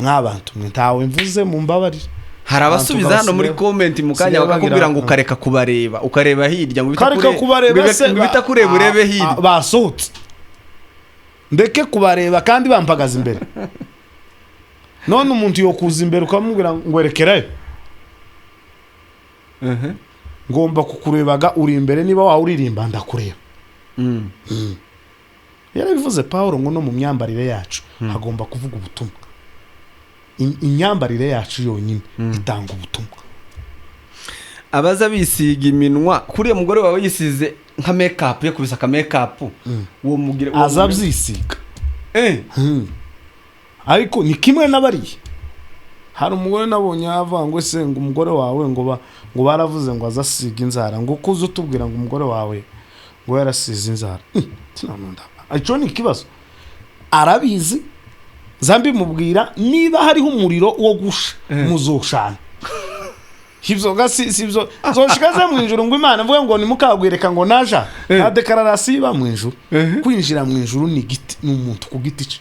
mwabantu mwe, ntawe mvuze, mumbabarire. Hari abasubiza hano muri comment mu kanya, basigaye bakakubwira bagira- ngo ukareka kubareba ukareba hirya, ngo Kareka kubareba se? ngo ibitakureba urebe hirya. Basohotse ndeke kubareba kandi bampagaze imbere? None umuntu yokuza imbere ukamubwira ngo erekerayo? Ngomba kukurebaga uri imbere, niba wawe uririmba ndakureba. Yarabivuze Paul ngo no mu myambarire yacu hagomba kuvuga ubutumwa. Imyambarire yacu yonyine itanga ubutumwa. Abaza bisiga iminwa, kuriya mugore wawe yisize nka makeup, yakubise aka makeup, uwo mugira uwo Aza abyisiga. Ariko ni kimwe n'abariya. Hari umugore nabonye avuga ngo ese ngo umugore wawe ngo ngo baravuze ngo azasiga inzara, ngo kuza utubwira ngo umugore wawe ngo yarasize inzara. Sinanunda. Icyo ni ikibazo, arabizi zambi mubwira niba hariho umuriro wo gusha muzoshana ibyo ga si ibyo zoshika ze mu ijuru, ngo Imana mvuge ngo nimukagwereka ngo naja nta déclaration iba mu ijuru. Kwinjira mu ijuru ni igiti, ni umuntu ku giti cye.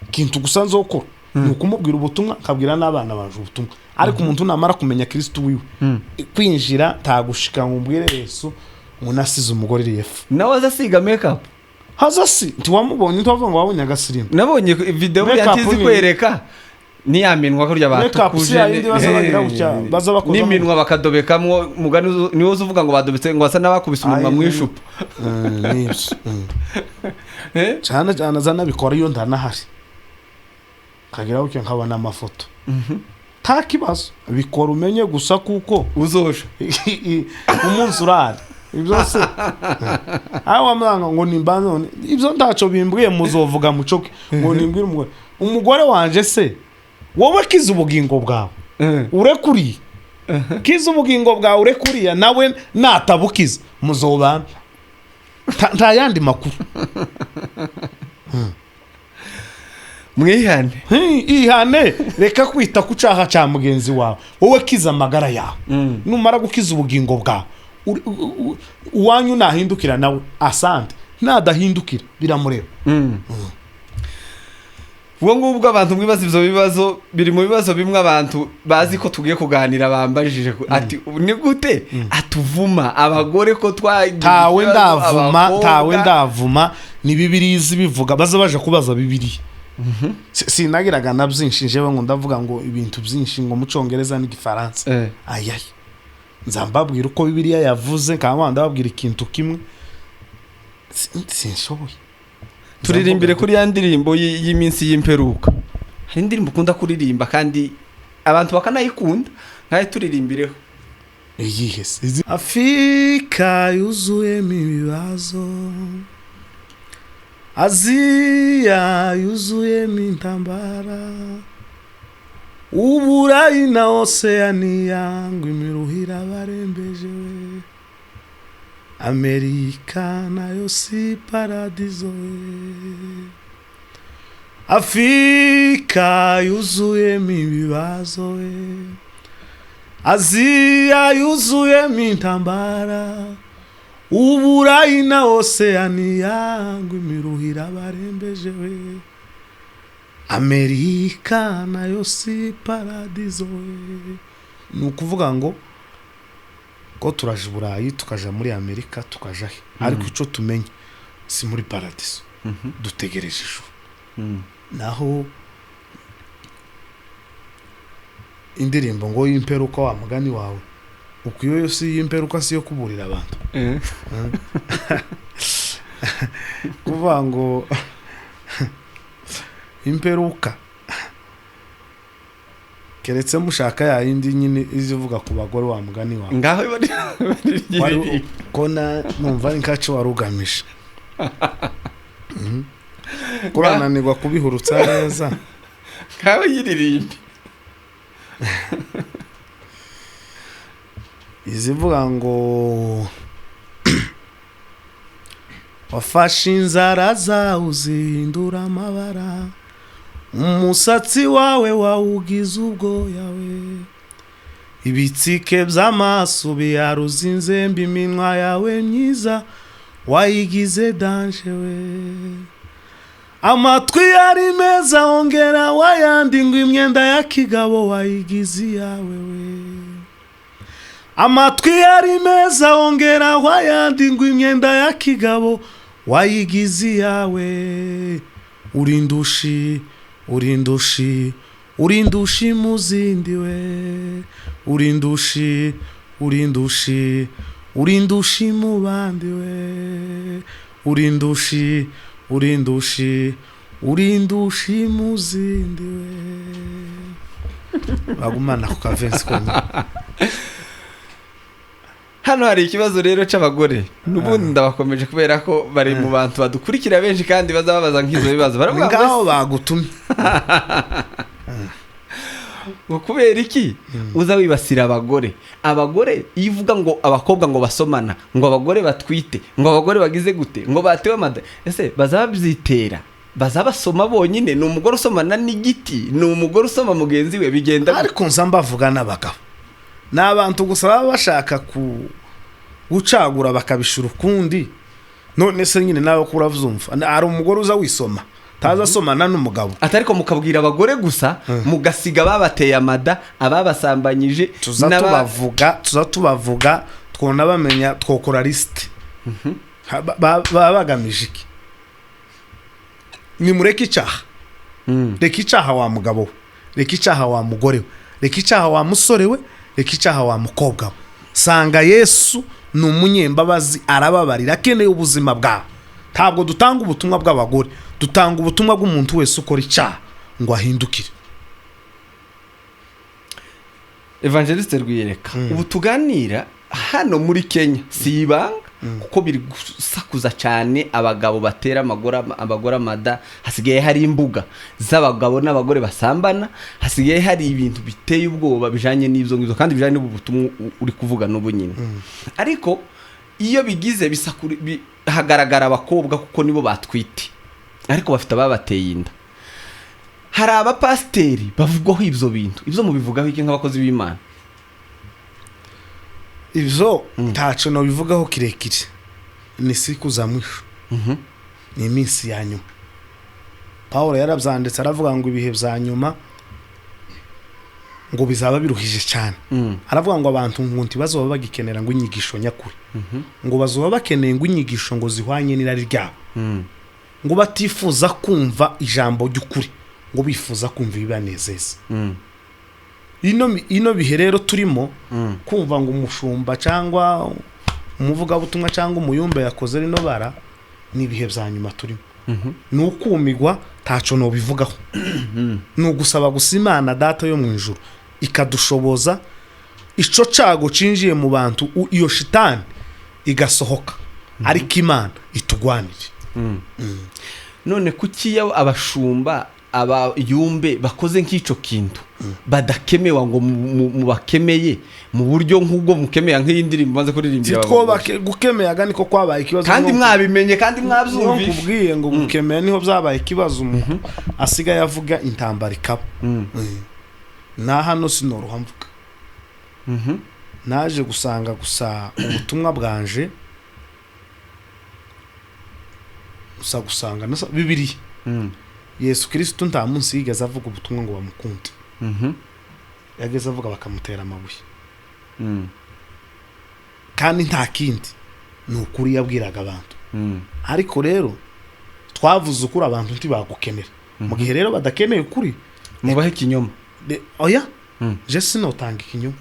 Ikintu gusa nzokora ni ukumubwira ubutumwa, nkabwira n'abana banje ubutumwa. Ariko umuntu namara kumenya Kristo wiwe, kwinjira ntagushika ngo umbwire Yesu ngo nasize umugore iri efu. Nawe aza asiga makeup? Haza si ntiwamubonye, ntiwavuga ngo wabonye agasirimu? Nabonye video Makeup buriya ntizi kwereka niya minwa kurya Makeup si batukuje yayindi baza bagira gutya, baza bakozamo. N'iminwa bakadobekamwo, mugani niwo uza uvuga ngo badobetse, ngo basa n'abakubise umunwa Ayi, mu icupa. Nibyo. Eh? Cyane cyane aza nabikora iyo ndanahari, kagira gutya nkabona amafoto, nta kibazo, bikora umenye gusa kuko Uzoja umunsi urahari. Ibyo se aho wamwanga ngo nimbanze none ibyo ntacyo bimbwiye, muzovuga mucoke ngo nimbwire umugore wanje se. Wowe kiza ubugingo bwawe urekuriye, kiza ubugingo bwawe urekuriye, nawe natabukiza muzobana. Nta yandi makuru. Mwihane. Ihane, reka kwita ku cyaha cya mugenzi wawe, wowe kiza amagara yawe. Numara gukiza ubugingo bwawe, uwanyu nahindukira nawe asante, nadahindukira biramureba. Ubwo ngubwo abantu mwibaza ibyo bibazo, biri mu bibazo bimwe abantu bazi ko tugiye kuganira bambajije ati ni gute atuvuma abagore ko twagize Tawe ikibazo, ndavuma abakobwa? Tawe ndavuma, ni Bibiliya izi bivuga, baza baje kubaza Bibiliya. Sinagiraga na byinshi njyewe ngo ndavuga ngo ibintu byinshi ngo mu Cyongereza n'Igifaransa. Ayayi, nza mbabwira uko Bibiliya yavuze, nkaba ndababwira ikintu kimwe. Sinshoboye. Turirimbire kuri ya ndirimbo y'iminsi y'imperuka. Hari indirimbo ukunda kuririmba kandi abantu bakanayikunda, nkayo turirimbireho. Iyihe se? Afurika yuzuyemo ibibazo, Aziya yuzuyemo intambara, Uburayi na Oseyaniya ngo imiruhira barembeje we, Amerika nayo si paradizo we. Afurika yuzuyemo ibibazo we, Aziya yuzuyemo intambara, Uburayi na Oseyaniya ngo imiruhira barembeje we, Amerika nayo si paradizo we. Ni ukuvuga ngo ko turaje i Burayi, tukaja muri Amerika, tukaja he, ariko icyo tumenye si muri paradizo, dutegereje ijuru. Naho indirimbo ngo y'imperuka, wa mugani wawe, uko iyo si y'imperuka, si yo kuburira abantu, kuvuga ngo imperuka, keretse mushaka ya yindi nyine izivuga ku bagore, wa mugani wawe. Ngaho Ko numva ari nkaco wari ugamije. Kurananirwa kubihurutsa neza. Ngaho yiririmbe. Izivuga ngo wafashe inzara zawe uzihindura amabara, umusatsi wawe wawugize ubwoya we, ibitsike by'amaso biyaruza inzembe, iminwa yawe myiza wayigize danger we, amatwi yari meza wongera wayandi, ngo imyenda ya kigabo wayigize iyawe we, amatwi yari meza wongera wayandi, ngo imyenda ya kigabo wayigize iyawe, urindushi, urindushi, urindushi muzindi we, urindushi, urindushi, urindushi mu bandi we, urindushi, urindushi, urindushi muzindi we. Bagumana ku kavensi konyine. Hano hari ikibazo rero cy'abagore, n'ubundi ndabakomeje kubera ko bari mu bantu badukurikira benshi kandi bazababaza nk'izo bibazo. Baravuga ngo Ngaho bagutumye. Ngo kubera iki uza wibasira abagore? Abagore, iyo uvuga ngo abakobwa ngo basomana, ngo abagore batwite, ngo abagore bagize gute, ngo batewe amada, ese bazaba babyitera? Bazaba basoma bonyine? Ni umugore usomana n'igiti? Ni umugore usoma mugenzi we? Bigenda gute? Ariko nza mbavuga n'abagabo ni abantu gusa baba bashaka ku gucagura bakabishura ukundi. None se nyine nawe ko urabyumva, hari umugore uza wisoma, taza asomana n'umugabo? Ati ariko mukabwira abagore gusa, mugasiga ababateye amada, ababasambanyije. Tuza tubavuga twona bamenya, twokora lisite. Baba bagamije iki? Nimureke icyaha. Reka icyaha wa mugabo we, reka icyaha wa mugore we, reka icyaha wa musore we, reka icyaha wa mukobwa we. Sanga Yesu ni umunyembabazi, arababarira, akeneye ubuzima bwawe. Ntabwo dutanga ubutumwa bw'abagore, dutanga ubutumwa bw'umuntu wese ukora icyaha ngo ahindukire. Evangeliste Rwiyereka, ubu tuganira hano muri Kenya si ibanga, kuko biri gusakuza cyane, abagabo batera abagore amada, hasigaye hari imbuga z'abagabo n'abagore basambana, hasigaye hari ibintu biteye ubwoba bijanye n'ibyo ngibyo kandi bijanye n'ubu butumwa uri kuvuga n'ubu nyine. Ariko iyo bigize hagaragara abakobwa kuko nibo batwite, ariko bafite ababateye inda. Hari abapasiteri bavugwaho ibyo bintu. Ibyo mubivugaho iki nk'abakozi b'Imana? Ibyo ntacyo nabivugaho kirekire, ni siku za mwisho, ni iminsi ya nyuma. Paul yarabyanditse, aravuga ngo ibihe bya nyuma ngo bizaba biruhije cyane. Aravuga ngo abantu ngo ntibazoba bagikenera ngo inyigisho nyakuri, ngo bazoba bakeneye ngo inyigisho ngo zihwanye n'irari ryabo, ngo batifuza kumva ijambo ry'ukuri, ngo bifuza kumva ibibanezeza. Ino bihe rero turimo, kumva ngo umushumba cyangwa umuvugabutumwa cyangwa umuyumbe yakoze rino bara, ni ibihe bya nyuma turimo. Ni ukumigwa, ntacyo nobivugaho. Ni ugusaba gusa Imana Data yo mu ijuru ikadushoboza ico cago cinjiye mu bantu, iyo shitani igasohoka, ariko Imana itugwanire. None kuki iyo abashumba, abayumbe bakoze nk'ico kintu badakemewa ngo mubakemeye mu buryo nk'ubwo mukemeye nk'iyi ndirimbo maze kuririmbira Sitwo abagore? Gukemeyaga niko kwabaye ikibazo. Kandi mwabimenye kandi niho mwabyumvise. Nkubwiye ngo gukemera niho byabaye ikibazo, umuntu asigaye avuga intambara ikaba. Na hano sinoroha mvuga. Naje gusanga gusa ubutumwa bwanje gusa gusanga Bibiliya. Yesu Kristo nta munsi yigeze avuga ubutumwa ngo bamukunde. Yageze avuga bakamutera amabuye. Kandi nta kindi, ni ukuri yabwiraga abantu. Ariko rero twavuze ukuri, abantu ntibagukenera. Mu gihe rero badakeneye ukuri, mubahe ikinyoma. Oya, je sinotanga ikinyoma.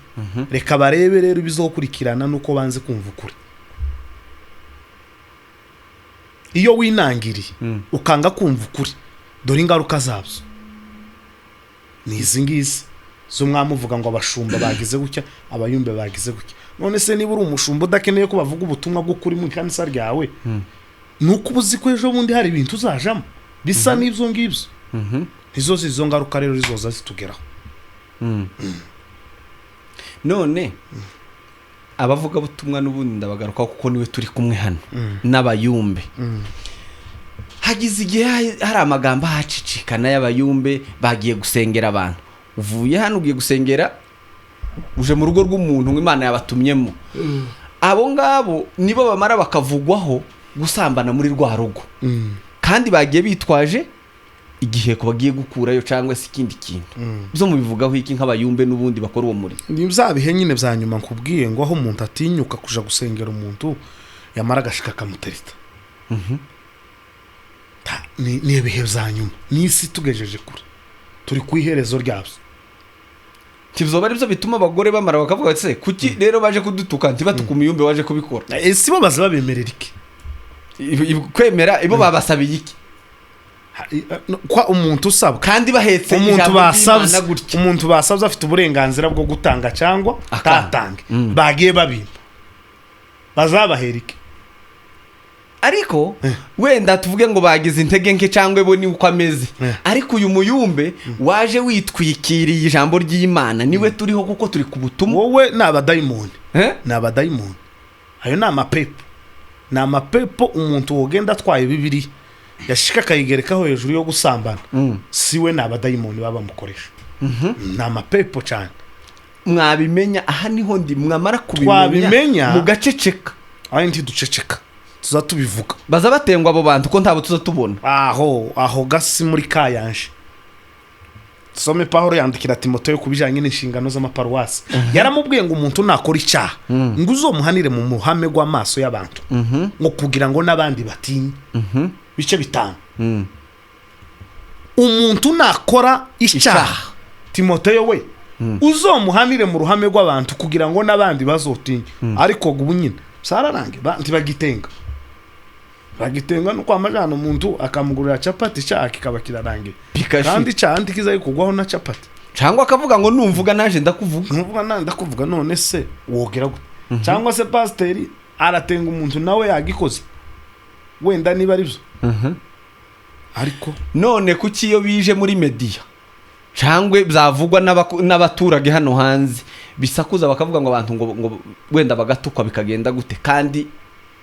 Reka barebe rero ibizokurikirana nuko banze kumva ukuri. Iyo winangiriye ukanga kumva ukuri, dore ingaruka zabyo ni izi ngizi z'umwami uvuga ngo abashumba bagize gutya, abayumbe bagize gutya. None se niba uri umushumba udakeneye ko bavuga ubutumwa bw'ukuri mu ikanisa ryawe, ni uko uba uzi ko ejo bundi hari ibintu uzajamo bisa n'ibyo ngibyo. Izo izo ngaruka rero zizoza zitugeraho. None abavugabutumwa n'ubundi ndabagarukaho kuko niwe turi kumwe hano n'abayumbe. Hagize igihe hari amagambo ahacicikana y'abayumbe bagiye gusengera abantu. Uvuye hano ugiye gusengera, uje mu rugo rw'umuntu ngo Imana yabatumyemo. Abo ngabo nibo bamara bakavugwaho gusambana muri rwa rugo, kandi bagiye bitwaje igiheko bagiye gukurayo cyangwa se ikindi kintu. Byo mubivugaho iki nk'abayumbe n'ubundi bakora uwo murimo? Ni bya bihe nyine bya nyuma nkubwiye ngo aho umuntu atinyuka kuja gusengera umuntu yamara agashika akamutereta. Ni ibihe bya nyuma, ni isi tugejeje kure, turi ku iherezo ryabyo. Ntibyoba ari byo bituma abagore bamara bakavuga bati se kuki rero baje kudutuka ntibatuke umuyumbe waje kubikora? Si bo baza babemerera iki? Kwemera ibo babasabiye iki? Kwa umuntu usabwa kandi bahetse umuntu ijambo basabye ry'Imana gutya. Umuntu basabye afite uburenganzira bwo gutanga cyangwa Akanga. tatange. Bagiye babimba. Bazabahera iki? Ariko wenda tuvuge ngo bagize intege nke cyangwa bo ni uko ameze, ariko uyu muyumbe waje witwikiriye ijambo ry'Imana niwe turiho, kuko turi ku butumwa. Wowe ni abadayimoni, ni abadayimoni, ayo ni amapepo, ni amapepo. Umuntu wogenda atwaye Bibiliya yashika akayigerekaho hejuru yo gusambana, siwe, ni abadayimoni baba bamukoresha, ni amapepo cyane. Mwabimenya, aha niho ndi, mwamara kubimenya Twabimenya. mugaceceka. Aho ntiduceceka, tuza tubivuga. Baza batengwa abo bantu ko ntabo tuza tubona. Aho gasi muri kayanje. Some Pawulo yandikira Timoteyo ku bijyanye n'inshingano z'amaparuwasi, yaramubwiye ngo umuntu nakora icyaha, ngo uzomuhanire mu muhame gw'amaso y'abantu, ngo kugira ngo n'abandi batinye. Bice 5. Umuntu nakora icyaha, Timoteyo we, uzomuhanire mu ruhame rw'abantu kugira ngo n'abandi bazotinye. Ariko ubu nyine sararange ntibagitenga, bagitenga no kwamajana umuntu akamugurira capati, icyaha kikaba kirarangiye. Bikashira. Kandi icyaha ntikiza kugwaho na capati. Cyangwa akavuga ngo numvuga naje ndakuvuga. Nkuvuga nawe ndakuvuga, none se wogera gute? Cyangwa se pasiteri aratenga umuntu nawe yagikoze, wenda niba ari byo, ariko None kuki iyo bije muri media cyangwa byavugwa n'abaturage hano hanze bisakuza, bakavuga ngo abantu ngo wenda bagatukwa, bikagenda gute kandi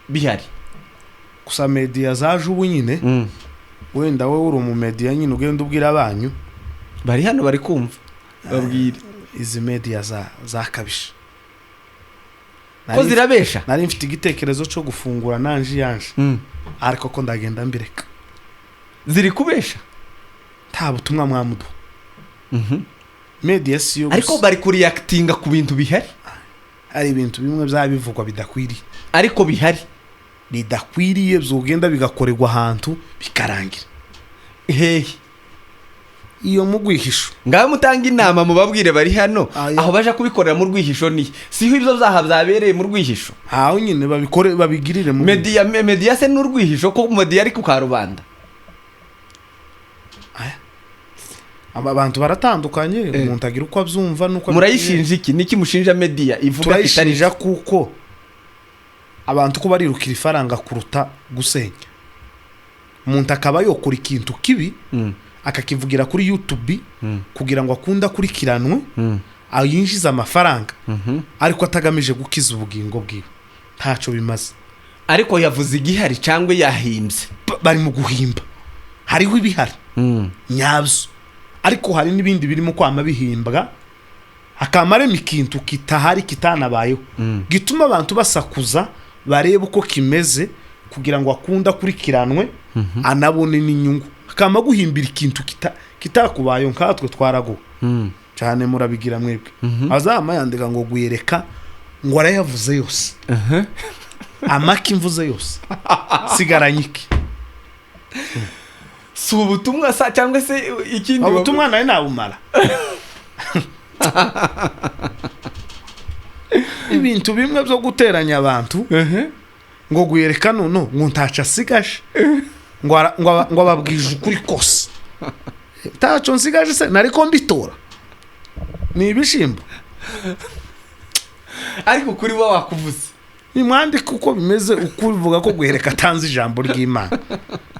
bihari? Gusa media zaje ubu nyine, wenda wowe uri umumedia nyine, ugenda ubwira abanyu. Bari hano bari kumva, babwire. Izi media zakabije. Ko zirabesha. Nari mfite igitekerezo cyo gufungura nanje yanje, ariko ko ndagenda mbireka. Ziri kubesha. Nta butumwa mwamuduha. Media si yo Ariko gusa. bari kuriyakitinga ku bintu bihari. Hari ibintu bimwe byaba bivugwa bidakwiriye, Ariko bihari. bidakwiriye, byogenda bigakorerwa ahantu bikarangira. Hehe? Iyo mu rwihisho. Ngaho mutanga inama, mubabwire bari hano. Aya. Aho baja kubikorera mu rwihisho ni siho ibyo byaha byabereye mu rwihisho? Aho nyine babikore, babigirire mu Media se n'urwihisho, ko media ari ku karubanda? Aba bantu baratandukanye, umuntu agira uko abyumva nuko Murayishinja iki? Niki mushinja media ivuga kitari? Turayishinja kuko abantu ko barirukira ifaranga kuruta gusenya. Umuntu akaba yokora ikintu kibi, akakivugira kuri YouTube kugira ngo akunde akurikiranwe, ayinjize amafaranga, ariko atagamije gukiza ubugingo bwiwe, ntacyo bimaze. Ariko yavuze igihari cyangwa yahimbye? Bari mu guhimba. Hariho ibihari nyabyo, ariko hari n'ibindi birimo kwama bihimbwa, hakamaremo ikintu kitahari, kitanabayeho, gituma abantu basakuza barebe uko kimeze kugira ngo akunde akurikiranwe, anabone n'inyungu. Hakama guhimbira ikintu kitakubayeho. Nkatwe twaraguwe cyane, murabigira mwebwe. Azama yandika ngo guyereka ngo arayavuze yose, amaki mvuze yose, sigaranye iki? Si ubutumwa sa cyangwa se ikindi? Ubutumwa nawe nabumara. Ibintu bimwe byo guteranya abantu, ngo guyereka nono ngo ntaco asigaje, ngo ababwije ukuri kose, ntaco nsigaje se nariko mbitora ni ibishimbo? Ariko kuri bo wakuvuze. Nimwandike uko bimeze, ukuvuga ko guhereka atanze ijambo ry'Imana.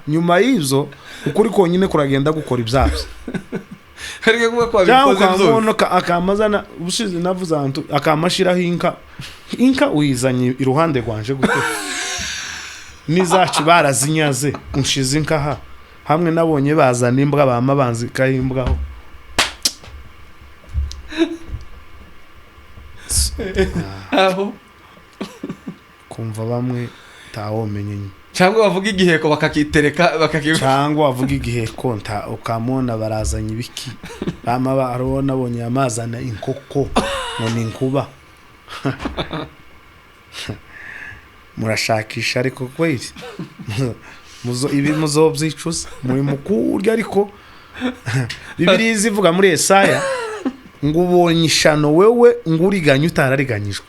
Nyuma y'ibyo ukuri konyine kuragenda gukora ibyabyo. Ariko kuvuga ko Cyangwa wabikoze byose. ukamubona akamazana ubushize navuze ahantu akamashiraho inka, inka uyizanye iruhande rwanje gute? N'izacu barazinyaze, unshize inka ha hamwe nabonye bazana imbwa, bama banzikaho imbwaho. Aho Kumva bamwe ntawomenye nyine. Cyangwa bavuga igiheko bakakitereka Cyangwa wavuga igiheko nta ukamubona barazanye ibiki, bama barabona nabonye amazana inkoko ngo ni inkuba. Murashakisha ariko kweli ibi muzobyicuza muri mukurya. Ariko Bibiliya izivuga muri Yesaya ngo ubonye ishano wewe ngo uriganye utarariganyijwe,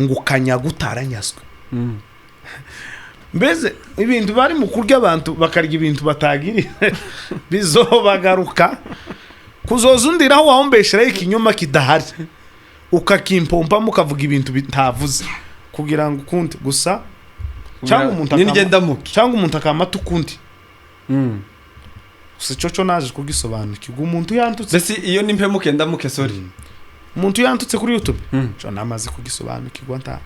ngo ukanyaga utaranyazwe. Mbese ibintu bari mu kurya, abantu bakarya ibintu batagiriye, bizobagaruka kuzoza undiraho wahombesheraho ikinyoma kidahari, ukakimpompamo ukavuga ibintu bitavuze. Kugira ngo ukunde gusa, cyangwa umuntu Ni ndamuke. Cyangwa umuntu akamata ukundi. Gusa icyo cyo naje kugisobanukirwa, umuntu yantutse. Mbese iyo ni mpemuke ndamuke, sorry. Umuntu yantutse kuri YouTube, cyo namaze kugisobanukirwa, nta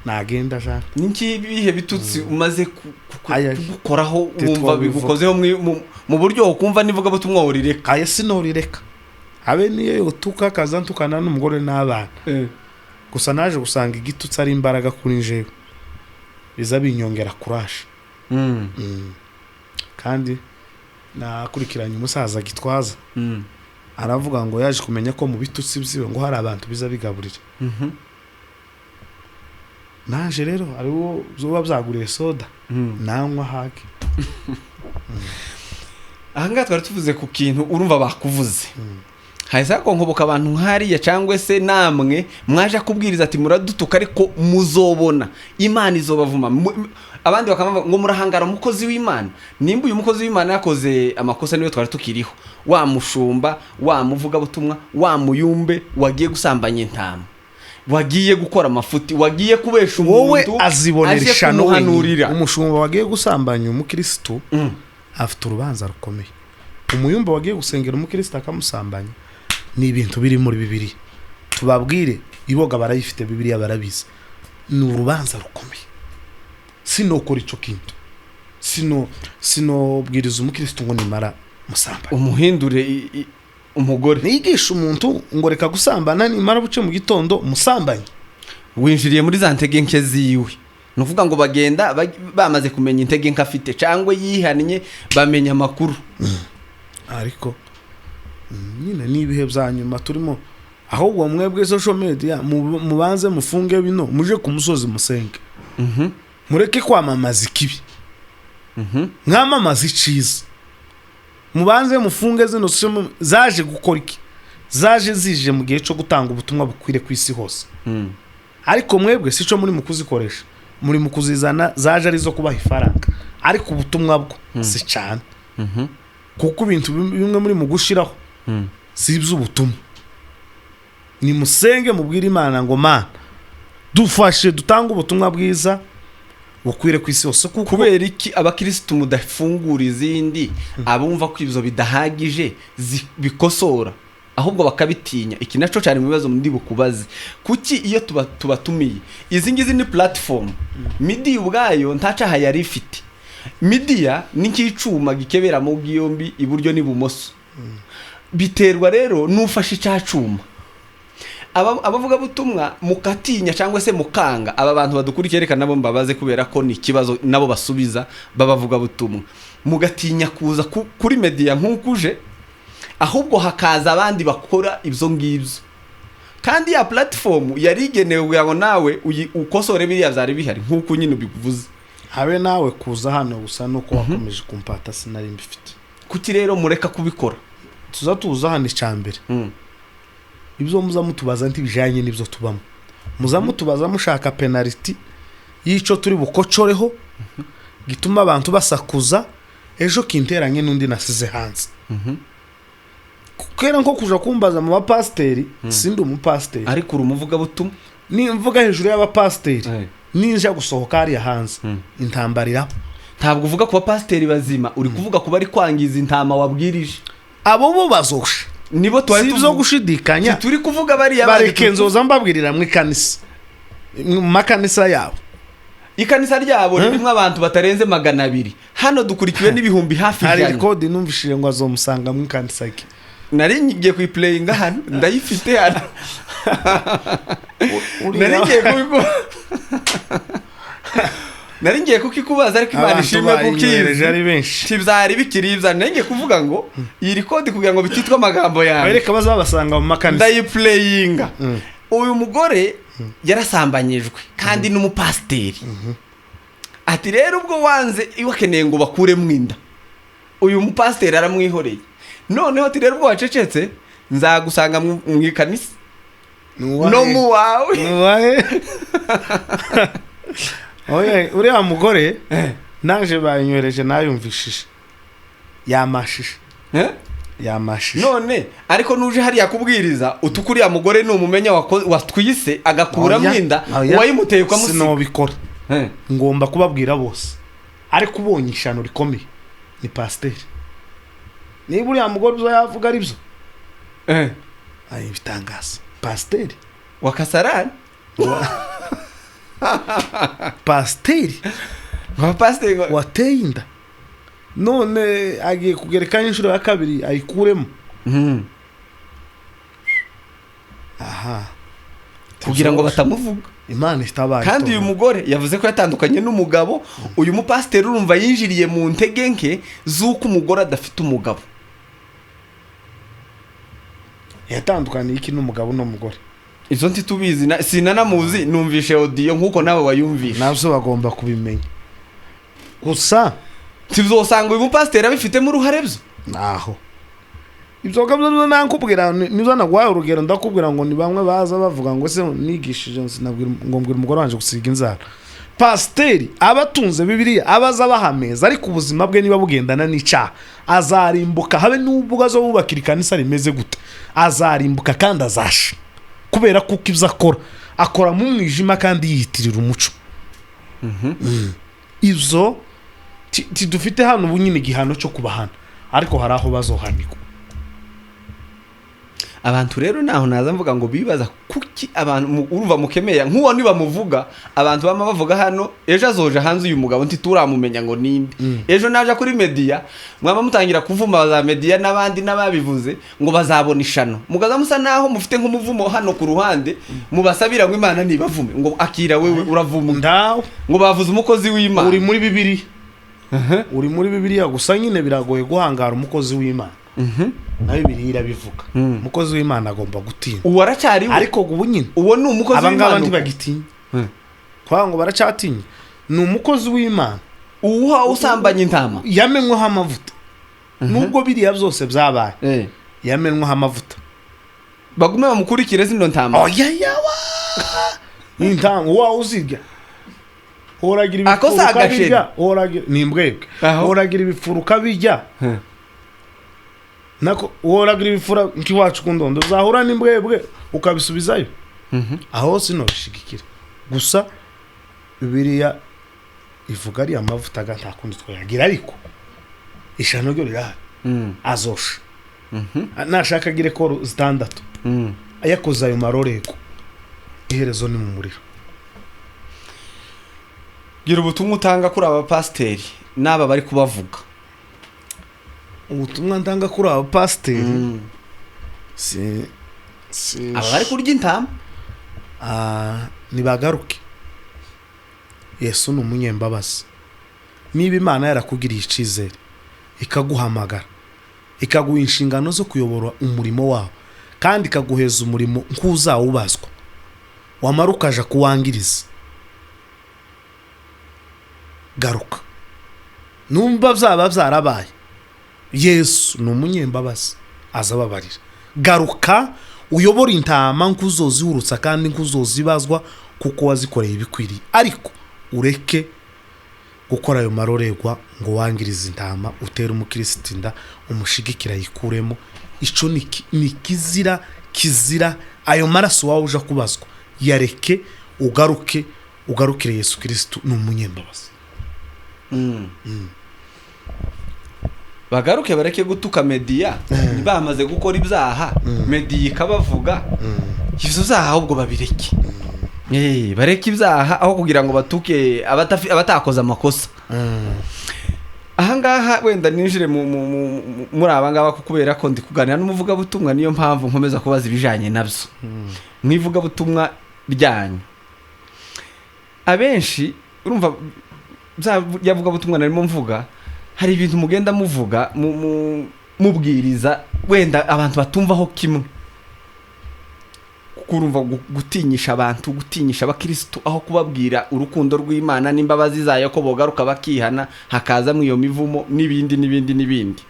nagenda ashaka. Ni ibihe bitutsi umaze Aya. kugukoraho Titwa wumva bivuga. bigukozeho mu buryo ukumva n'ivugabutumwa worireka? Aya, sinorireka, habe niyo yotuka akaza ntukana n'umugore n'abana. Gusa naje gusanga igitutsi ari imbaraga kuri njyewe, biza binyongera courage. Kandi nakurikiranye umusaza Gitwaza, aravuga ngo yaje kumenya ko mu bitutsi byiwe ngo hari abantu biza bigaburira. Naje rero ariwo zoba byaguriye soda, nanywa hage. Ahangaha twari tuvuze ku kintu, urumva bakuvuze, hahise hakonkoboka abantu nk'hariya, cyangwa se namwe mwaje kubwiriza ati muradutuka ariko muzobona Imana izobavuma. Abandi bakavuga ngo murahangara umukozi w'Imana. Nimba uyu mukozi w'Imana yakoze amakosa, niwe twari tukiriho, wa mushumba, wa muvugabutumwa, wa muyumbe wagiye gusambanya intama, wagiye gukora amafuti, wagiye kubesha Wowe umuntu azibonera aje ishano wenyine. kumuhanurira. Umushumba wagiye gusambanya umukirisitu afite urubanza rukomeye. Umuyumba wagiye gusengera umukirisitu akamusambanya, ni ibintu biri muri Bibiliya. Tubabwire, iboga barayifite Bibiliya, barabizi, ni urubanza rukomeye. Sinokora ico kintu, sinobwiriza umukirisitu ngo nimara musambanya, umuhindure umugore. Nigisha umuntu ngo reka gusambana, nimara buce mu gitondo musambanye. Winjiriye muri za ntege nke ziwe. Ni ukuvuga ngo bagenda bamaze kumenya intege nke afite cyangwa yihannye, bamenya amakuru. Ariko nyine ni ibihe bya nyuma turimo. Ahubwo mwebwe social media mubanze mufunge bino, muje ku musozi musenge, mureke kwamamaza ikibi, mwamamaza iciza. Mubanze mufunge zino social zaje gukora iki? Zaje zije mu gihe cyo gutanga ubutumwa bukwire ku isi hose. Ariko mwebwe si cyo muri mu kuzikoresha, muri mu kuzizana zaje ari zo kubaha ifaranga, ariko ubutumwa bwo si cyane, kuko ibintu bimwe muri mu gushiraho si iby'ubutumwa. Nimusenge, mubwire Imana ngo Mana dufashe dutange ubutumwa bwiza bukwire ku isi hose, kuko Kubera iki abakirisitu mudafungura izindi, abumva ko ibyo bidahagije bikosora, ahubwo bakabitinya? Iki naco cyari mu bibazo ndi bukubaze. Kuki iyo tubatumiye, izi ngizi ni platform, media ubwayo nta caha yari ifite. Media ni nk'icuma gikebera mu yombi, iburyo n'ibumoso. Biterwa rero n'ufashe icya cuma. Abavugabutumwa mukatinya cyangwa se mukanga. Aba bantu badukurikiye, reka nabo mbabaze, kubera ko ni ikibazo nabo basubiza babavugabutumwa. Mugatinya kuza kuri media nk'uko uje, ahubwo hakaza abandi bakora ibyo ngibyo, kandi ya platform yari igenewe kugira ngo nawe ukosore biriya byari bihari, nk'uko nyine ubivuze. Habe nawe kuza hano gusa nuko wakomeje kumpata, sinari mbifite. Kuki rero mureka kubikora? Tuza tuza hano, icambere, ibyo muza mutubaza ntibijanye n'ibyo tubamo. Muza mutubaza mushaka penaliti y'icyo turi bukocoreho gituma abantu basakuza, ejo kinteranye n'undi nasize hanze. Kera nko kuja kumbaza mu bapasiteri, sindi umupasiteri. Ariko uri umuvugabutumwa. Nimvuga hejuru y'abapasiteri, ninja gusohoka hariya hanze, intambara iraba. Ntabwo uvuga ku bapasiteri bazima, uri kuvuga ku bari kwangiza intama wabwirije. Abo bo bazosha. Nibo twari Si ibyo tuvuga. gushidikanya. Turi kuvuga bariya bandi. Bareke, nzoza mbabwirira mu ikanisa, mu makanisa yabo. Ikanisa ryabo ririmo abantu batarenze 200, hano dukurikiwe n'ibihumbi hafi Hari 100. record numvishije ngo azomusanga mu ikanisa rye. Nari ngiye kuyiplayinga hano, ndayifite hano. Nari ngiye kukikubaza, ariko Imana Abantu ishimwe bayinyohereje kukizi. ari benshi. Ntibyari bikiri ibya nari ngiye kuvuga ngo iyi record, kugira ngo bititwe amagambo yanjye. Bareka bazabasanga mu makanisa. Ndayiplayinga. Uyu mugore yarasambanyijwe kandi n'umupasiteri. Ati rero ubwo wanze iwakeneye ngo bakuremo inda, uyu mupasiteri aramwihoreye. Noneho ati rero ubwo wacecetse, nzagusanga mu ikanisa no mu wawe. Nuwahe? Oya, uriya mugore naje bayinyohereje, nayumvishije, yamashije. Eh? Yamashije. None ariko nuje hariya kubwiriza utuka uriya mugore, numumenya watwise agakuramo Oya, inda, oya. uwayimuteye ukamusiga. Sinobikora. Ngomba kubabwira bose, ariko ubonye ishano rikomeye ni pasiteri. Niba uriya mugore uzo yavuga ari byo, ay, ibitangaza, pasiteri Wa Kasarani. Pasiteri Wa pasiteri wateye inda, none agiye kugerekaho inshuro ya kabiri ayikuremo. Aha. Kugira ngo batamuvuga. Imana itabaye. Kandi uyu mugore yavuze ko yatandukanye n'umugabo. Uyu mupasiteri, urumva, yinjiriye mu ntege nke z'uko umugore adafite umugabo. Yatandukaniye iki n'umugabo n'umugore? Izo ntitubizi, sinanamuzi, numvishe audio nk'uko nawe wayumvishe. Nabyo bagomba kubimenya gusa. Tuzosanga uyu mupasiteri abifitemo uruhare byo. Naho ibyo ngibyo nakubwira, nizo naguhaye urugero, ndakubwira ngo ni bamwe baza bavuga ngo ese nigishije, sinabwira ngo mbwira umugore wanje gusiga inzara. Pasiteri aba atunze Bibiliya, aba aza abahameza, ariko ubuzima bwe niba bugendana n'icyaha azarimbuka. Habe n'ubwo azo bubakira ikanisa rimeze gute, azarimbuka kandi azasha, kubera kuko ibyo akora akora mu mwijima kandi yiyitirira umuco. Ibyo tidufite hano ubu nyine igihano cyo kubahana, ariko hari aho bazohanirwa. Abantu rero naho naza mvuga ngo bibaza kuki abantu urumva mukemeya nk'uwo nibamuvuga, abantu bama bavuga hano, ejo azoja hanze. Uyu mugabo ntituramumenya ngo ninde. Ejo naja kuri media, mwaba mutangira kuvuma za media n'abandi n'ababivuze ngo bazabona ishano, mugaza musa naho mufite nk'umuvumo hano ku ruhande mubasabira ngo Imana nibavume, ngo akira wewe uravuma. Ndawe. Ngo bavuze umukozi w'Imana. Uri muri Bibiliya, uri muri Bibiliya gusa nyine biragoye guhangara umukozi w'Imana. Na Bibiliya irabivuga, umukozi w'Imana agomba gutinya. Uwo aracyari we. Ariko ubu nyine Uwo ni umukozi aba ngaba w'Imana uwo. ntibagitinya kubera ngo baracyatinya, ni umukozi w'Imana. Uwuha usambanya intama. Yamenweho amavuta, nubwo biriya byose byabaye, yamenweho amavuta. Bagume bamukurikire zino ntama. Oya yawa, intama wawe uzirya, horagira Ako si ibipfuruka agasheri. birya, horagira ni imbwebwe. Aho. Horagira ibipfuruka bijya nako, woragira ibifura nk'iwacu ku ndondo, uzahura n'imbwebwe ukabisubizayo. Aho sinobishigikira gusa, Bibiliya ivuga ariya mavuta aga nta kundi twayagira, ariko ishano ryo rirahari. Azosha nashaka agire koro zitandatu, yakoze ayo marorego, iherezo ni mu muriro. Gira ubutumwa utanga kuri aba pasiteri n'aba bari kubavuga. Ubutumwa ntanga kuri aba pasiteri si Aba bari kurya intama. Ah, nibagaruke, Yesu ni umunyembabazi. Niba Imana yarakugiriye icyizere, ikaguhamagara, ikaguha inshingano zo kuyobora umurimo wawe, kandi ikaguheza umurimo nk'uzawubazwa, wamara ukaja kuwangiriza, garuka. Numva byaba byarabaye, Yesu ni umunyembabazi, azababarira. Garuka uyobora intama nk'uzozihurutsa kandi nk'uzozibazwa, kuko wazikoreye ibikwiriye, ariko ureke gukora ayo marorerwa ngo wangirize intama, utere umukirisitu inda, umushigikira ayikuremo. Icyo ni kizira, kizira. Ayo maraso wawe uja kubazwa, yareke, ugaruke, ugarukire Yesu Kirisitu, ni umunyembabazi. Bagaruke bareke gutuka media bamaze gukora ibyaha, media ikabavuga. Ibyo byaha ahubwo babireke. Bareke ibyaha aho kugira ngo batuke abatakoze amakosa. Ahangaha wenda ninjire muri aba ngaba, kubera ko ndi kuganira n'umuvugabutumwa, niyo mpamvu nkomeza kubaza ibijanye nabyo. Mu ivugabutumwa ryanyu abenshi, urumva bya vugabutumwa narimo mvuga, hari ibintu mugenda muvuga mubwiriza wenda abantu batumvaho kimwe, kuko urumva gutinyisha abantu, gutinyisha abakirisitu aho kubabwira urukundo rw'Imana n'imbabazi zayo, ko bogaruka bakihana, hakazamo iyo mivumo n'ibindi n'ibindi n'ibindi.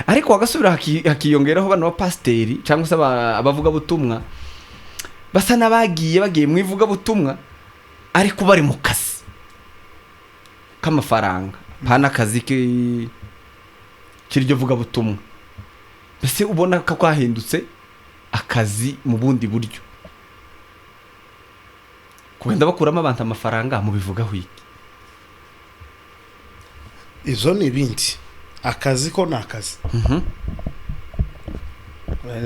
Ariko wagasubira hakiyongeraho bano bapasiteri cyangwa se abavugabutumwa basa n'abagiye bagiye mu ivugabutumwa ariko bari mu kazi k'amafaranga, pana akazi k'iryo vugabutumwa. Mbese ubona ko kwahindutse akazi mu bundi buryo, kugenda bakuramo abantu amafaranga, mubivugaho iki? Izo ni ibindi. Akazi ko ni akazi.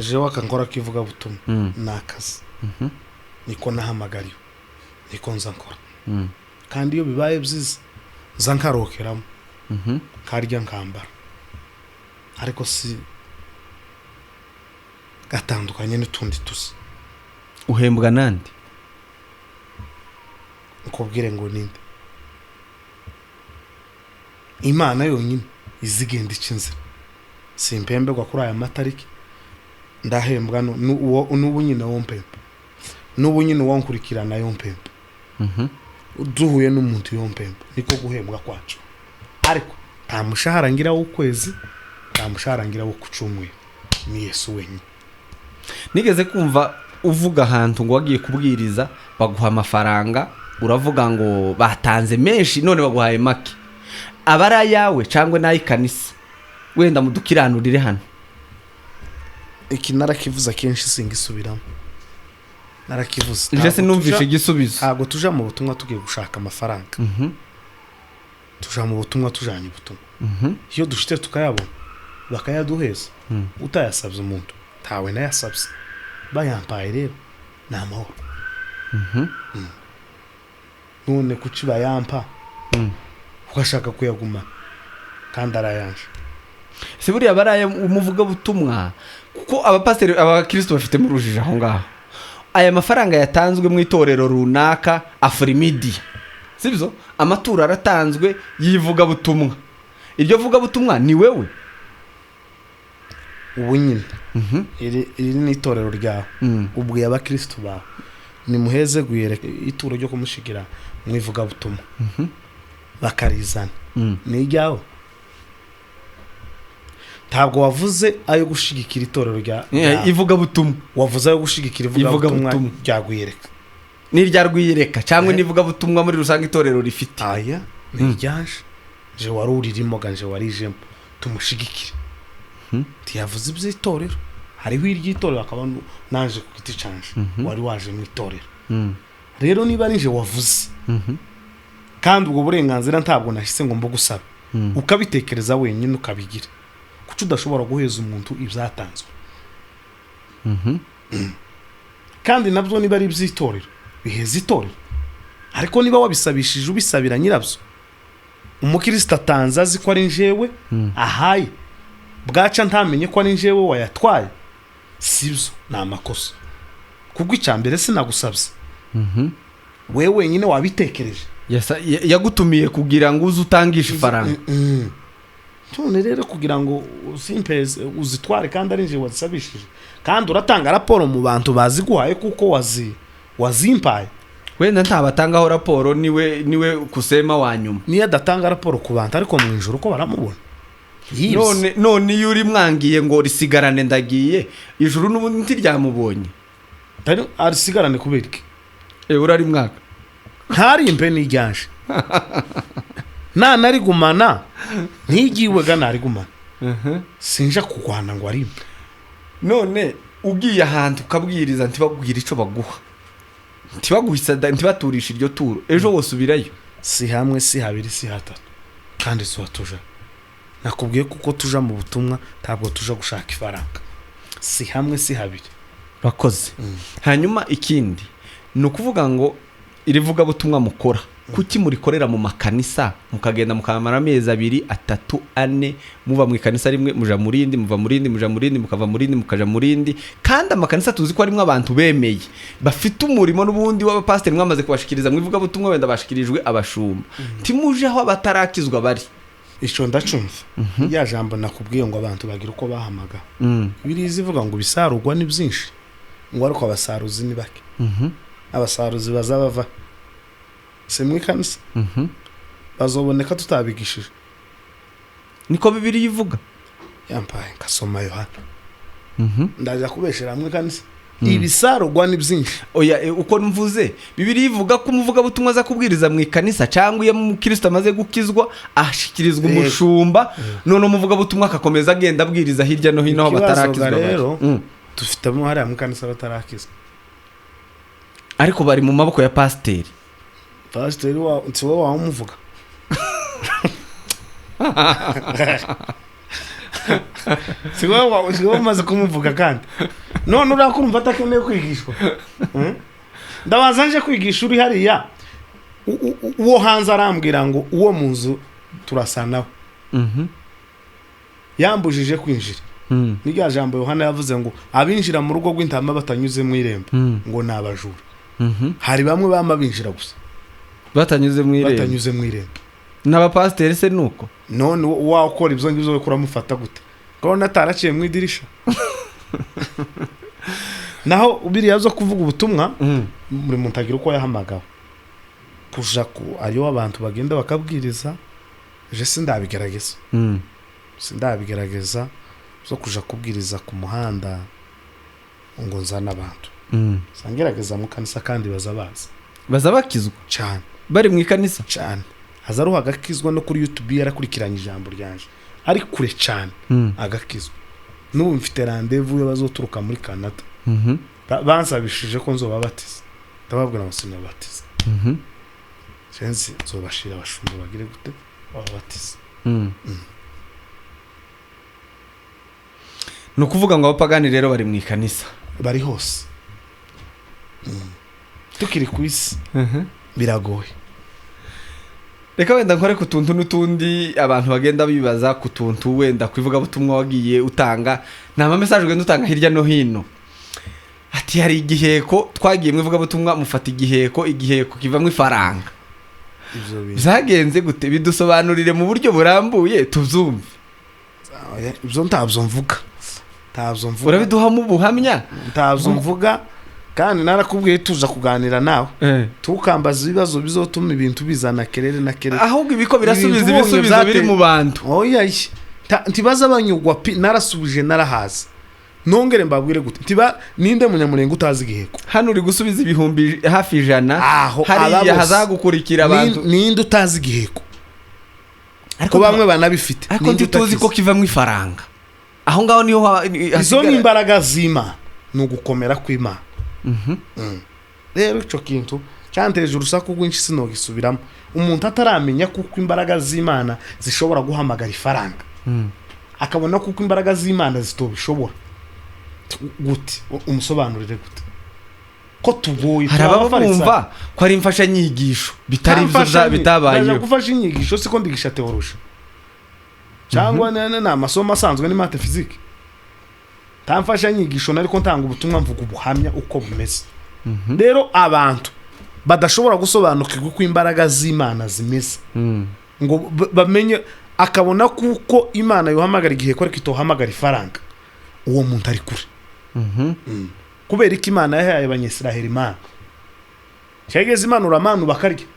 Jewe akankora k'ivugabutumwa ni akazi, niko nahamagariwe, niko nza nkora. Kandi iyo bibaye byiza nza nkarokeramo, nkarya, nkambara, ariko si gatandukanye n'utundi tuzi. Uhembwa nande? Nkubwire ngo ninde? Imana yonyine izigenda ica inzira. Simpemberwa kuri aya matariki, ndahembwa n'ubu nyine wo mpemba, n'ubu nyine uwo nkurikirana yo mpemba, duhuye n'umuntu yo mpemba. Niko guhembwa kwacu, ariko nta mushahara ngira w'ukwezi, nta mushahara ngira wo ku cyumweru, ni Yesu wenyine. Nigeze kumva uvuga ahantu ngo wagiye kubwiriza baguha amafaranga, uravuga ngo batanze menshi none baguhaye make. Aba ari ayawe cyangwa n'ay'ikanisa? Wenda mudukiranurire hano. Iki narakivuze kenshi, singisubiramo, narakivuze. Nje sinumvishe igisubizo. Ntabwo tuja mu butumwa tugiye gushaka amafaranga. Tuja mu butumwa tujanye ubutumwa. Iyo dushite tukayabona, bakayaduheza, utayasabye umuntu, ntawe nayasabye, bayampaye rero ni amahoro. None kuki bayampa ugashaka kuyagumana kandi arayanje? Si buriya baraye umuvugabutumwa, kuko abapasiteri, abakristo bafitemo urujijo aho ngaho. Aya mafaranga yatanzwe mu itorero runaka Afrimedia, sibyo? Amaturo aratanzwe y'ivugabutumwa, iryo vugabutumwa ni wewe? Ubu nyine iri ni itorero ryawe, ubwiye abakristo bawe nimuheze guyereka ituro ryo kumushigira mu ivugabutumwa, bakarizana, ni iryawe. Ntabwo wavuze ayo gushigikira itorero rya ryawe. Ivugabutumwa. Wavuze ayo gushigikira ivugabutumwa Ivugabutumwa. rya Gwiyereka. N'irya Rwiyereka cyangwa n'ivugabutumwa muri rusange itorero rifite. Aya ni iryanje, nje wari uririmo ga, nje warijemo, tumushigikire. Ntiyavuze iby'itorero. Hariho iry'itorero, hakaba naje ku giti canje wari waje mu itorero. Rero niba ari nje wavuze, kandi ubwo burenganzira ntabwo nashyize ngo mbugusabe, ukabitekereza wenyine ukabigira, kuki udashobora guheza umuntu ibyatanzwe? Kandi nabyo niba ari iby'itorero, biheza itorero. Ariko niba wabisabishije, ubisabira nyirabyo, umukristo atanze azi ko ari njyewe ahaye, bwaca ntamenye ko ari njyewe wayatwaye, sibyo, ni amakosa. Kubwo icya mbere sinagusabye, wewe wenyine wabitekereje. Yagutumiye kugira ngo uze utangishe ifaranga. None rero kugira ngo uzimpeze uzitware kandi ari njye wazisabishije, kandi uratanga raporo mu bantu baziguhaye kuko wazimpaye. Wenda ntabatangaho raporo, niwe kusema wa nyuma. Niyo adatanga raporo ku bantu, ariko mu ijoro ko baramubona yibye. None iyo uri mwangiye ngo risigarane ndagiye, ijuru n'ubundi ntiryamubonye. Arisigarane kubera iki? Urari mwaka. Ntarimpe n'iryanje, nanarigumana ntigiwe ga, narigumana, sinja kurwana ngo arimpe. None ugiye ahantu ukabwiriza ntibabwire icyo baguha, ntibaguhe, ntibaturishe iryo turo, ejo wose ubirayo? Si hamwe, si habiri, si hatatu, kandi si tuja. Nakubwiye kuko tuja mu butumwa ntabwo tuja gushaka ifaranga. Si hamwe, si habiri. Urakoze. Hanyuma ikindi ni ukuvuga ngo iri vugabutumwa mukora, kuki murikorera mu makanisa, mukagenda mukamara amezi 2, 3, 4, muva mu ikanisa rimwe muja mu rindi, muva mu rindi muja mu rindi, mukava mu rindi mukaja mu rindi, kandi amakanisa tuzi ko harimo abantu bemeye bafite umurimo n'ubundi w'abapasiteri mwamaze kubashikiriza mu ivugabutumwa, wenda bashikirijwe abashumba, ntimuje aho abatarakizwa bari? Icyo ndacumva. Ya jambo nakubwiye ngo abantu bagira uko bahamagara, biriya ivuga ngo ibisarurwa ni byinshi, ngo ariko abasaruzi ni bake. Abasaruzi bazaba si mu ikanisa, bazoboneka tutabigishije. Niko Bibiliya ivuga. Yampaye nkasoma Yohana, ndaza kubeshera hamwe ikanisa. Ibisarugwa ni byinshi. Oya, uko mvuze, Bibiliya ivuga ko umuvugabutumwa aza kubwiriza mu ikanisa, cyangwa iyo umukristo amaze gukizwa ashyikirizwa umushumba, none umuvugabutumwa agakomeza agenda abwiriza hirya no hino aho Ikibazo batarakizwa bari. rero, dufitemo hariya mu kanisa batarakizwa. Ariko bari mu maboko ya pasiteri. Pasiteri wa si wowe wamuvuga, si wowe umaze kumuvuga, kandi none urakumva atakeneye kwigishwa. Ndabanza nje kwigisha uri hariya, uwo hanze arambwira ngo uwo mu nzu turasa nawe, yambujije kwinjira. Ni rya jambo Yohana yavuze ngo abinjira mu rugo rw'intama batanyuze mu irembo ngo ni abajura. Hari bamwe bama binjira gusa batanyuze mu irembo. Batanyuze mu irembo. N'abapasiteri se nuko? None wakora ibyo ngibyo we kuramufata gute, urabona ataraciye mu idirisha? Naho biriya zo kuvuga ubutumwa, buri muntu agira uko yahamagawe kuja ku ariyo abantu bagenda bakabwiriza. Je sindabigerageza, sindabigerageza zo kuja kubwiriza ku muhanda ngo nzane abantu. Sangerageza mu kanisa, kandi baza baza. Baza bakizwa? Cyane. Bari mu ikanisa? Cyane, aza aruha agakizwa, no kuri YouTube yarakurikiranye ijambo ryanje ari kure cyane, agakizwa. N'ubu mfite rendez-vous y'abazoturuka muri Canada. Bansabishije ko nzobabatiza, ndababwira ngo sinabatiza. Senzi nzobashira abashumba bagire gute, bababatiza. Ni ukuvuga ngo abapagani rero bari mu ikanisa? Bari hose. Tukiri ku isi biragoye. Reka wenda nkore ku tuntu n'utundi abantu bagenda bibaza, ku tuntu wenda ku ivugabutumwa wagiye utanga, ni ama message ugenda utanga hirya no hino. Ati hari igiheko twagiye mu ivugabutumwa, mufata igiheko, igiheko kivamo ifaranga. Ibyo bintu Byagenze gute? Bidusobanurire mu buryo burambuye tubyumve. Ibyo ntabyo mvuga, ntabyo mvuga. Urabiduhamo ubuhamya. Ntabyo mvuga, kandi narakubwiye tuza kuganira nawe, tukambaza ibibazo bizotuma ibintu bizana kerere na kerere. Ahubwo ibiko birasubiza Ibintu ubonye ibisubizo biri mu bantu. Oya ye. Ntibaza banyugwa pi, narasubije narahaza, nongere mbabwire gute, ntiba ninde munyamurenge utazi igiheko? Hano uri gusubiza 100,000 Aho aba hariya bose. hazagukurikira abantu. Ninde utazi igiheko? Ariko Ko bamwe banabifite. Ariko Ninde ntituzi utakizi? ko kivamo ifaranga, aho ngaho niho Izo ni hasigara. imbaraga z'Imana, ni ugukomera kw'Imana. Rero icyo kintu cyanteje urusaku rwinshi, sinogisubiramo. Umuntu ataramenya kuko imbaraga z'Imana zishobora guhamagara ifaranga, akabona kuko imbaraga z'Imana zitobishobora gute, umusobanurire gute ko tugoye? Hari Turi ababa abafarisayo. bumva ko ari imfashanyigisho, bitari ibyo Nta bitabayeho. Ndaje gufasha inyigisho, siko ndigisha théologie cyangwa ni amasomo asanzwe, ni math, physique. Nta mfashanyigisho nariko ntanga ubutumwa, mvuga ubuhamya uko bumeze. Rero abantu badashobora gusobanukirwa uko imbaraga z'Imana zimeze ngo bamenye, akabona kuko Imana yohamagara igihe ko ariko itohamagara ifaranga, uwo muntu ari kure. Kubera ko Imana yahaye Abanyisiraheli imana, ntiyageze imanura amanu bakarya?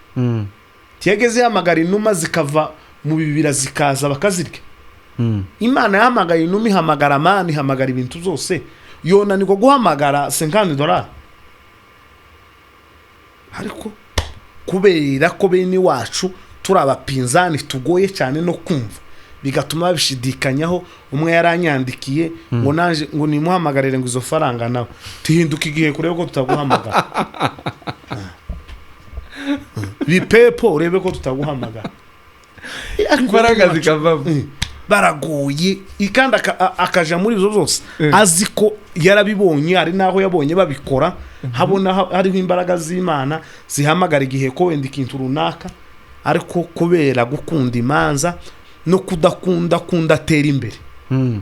Ntiyageze ihamagara inuma zikava mu bibira zikaza bakazirya? Imana yahamagaye inuma, ihamagara amani, ihamagara ibintu byose, yonanirwa guhamagara $50? Ariko kubera ko bene wacu turi abapinzani, tugoye cyane no kumva, bigatuma babishidikanyaho. Umwe yaranyandikiye ngo naje ngo nimuhamagarire ngo izo faranga, nawe tuhinduka igihe kurebe ko tutaguhamagara, bipepo urebe ko tutaguhamagara. Ifaranga zikavamo. Baragoye. Kandi akaja muri izo zose azi ko yarabibonye, hari n'aho yabonye babikora, habona hariho imbaraga z'Imana zihamagara igihe ko wenda ikintu runaka, ariko kubera gukunda imanza no kudakunda kunda atera imbere,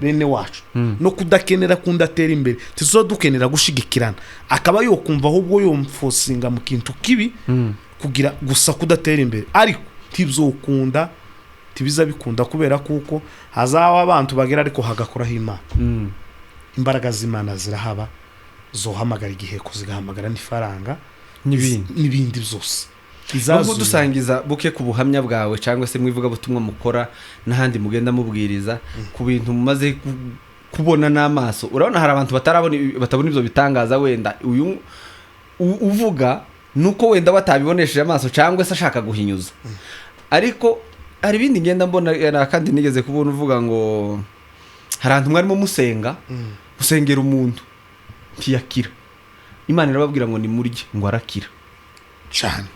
bene wacu, no kudakenera kunda atera imbere, tuzo dukenera gushigikirana, akaba yokumva ahubwo yomfosinga mu kintu kibi kugira gusa kudatera imbere. Ariko ntibzokunda, ntibiza bikunda, kubera kuko hazaho abantu bagera ariko hagakoraho Imana. Imbaraga z'Imana zirahaba, zohamagara igiheko, zigahamagara n'ifaranga n'ibindi. N'ibindi byose. Nubwo Izazuye. dusangiza buke ku buhamya bwawe cyangwa se mu ivugabutumwa mukora n'ahandi mugenda mubwiriza, ku bintu mumaze Kubona n'amaso, urabona hari abantu batarabona, batabona ibyo bitangaza. Wenda uyu uvuga nuko wenda batabibonesheje amaso cyangwa se ashaka guhinyuza, ariko hari ibindi ngenda mbona. Kandi nigeze kubona uvuga ngo hari ahantu mwarimo musenga, musengera umuntu ntiyakira, Imana irababwira ngo nimurye, ngo arakira. Cyane.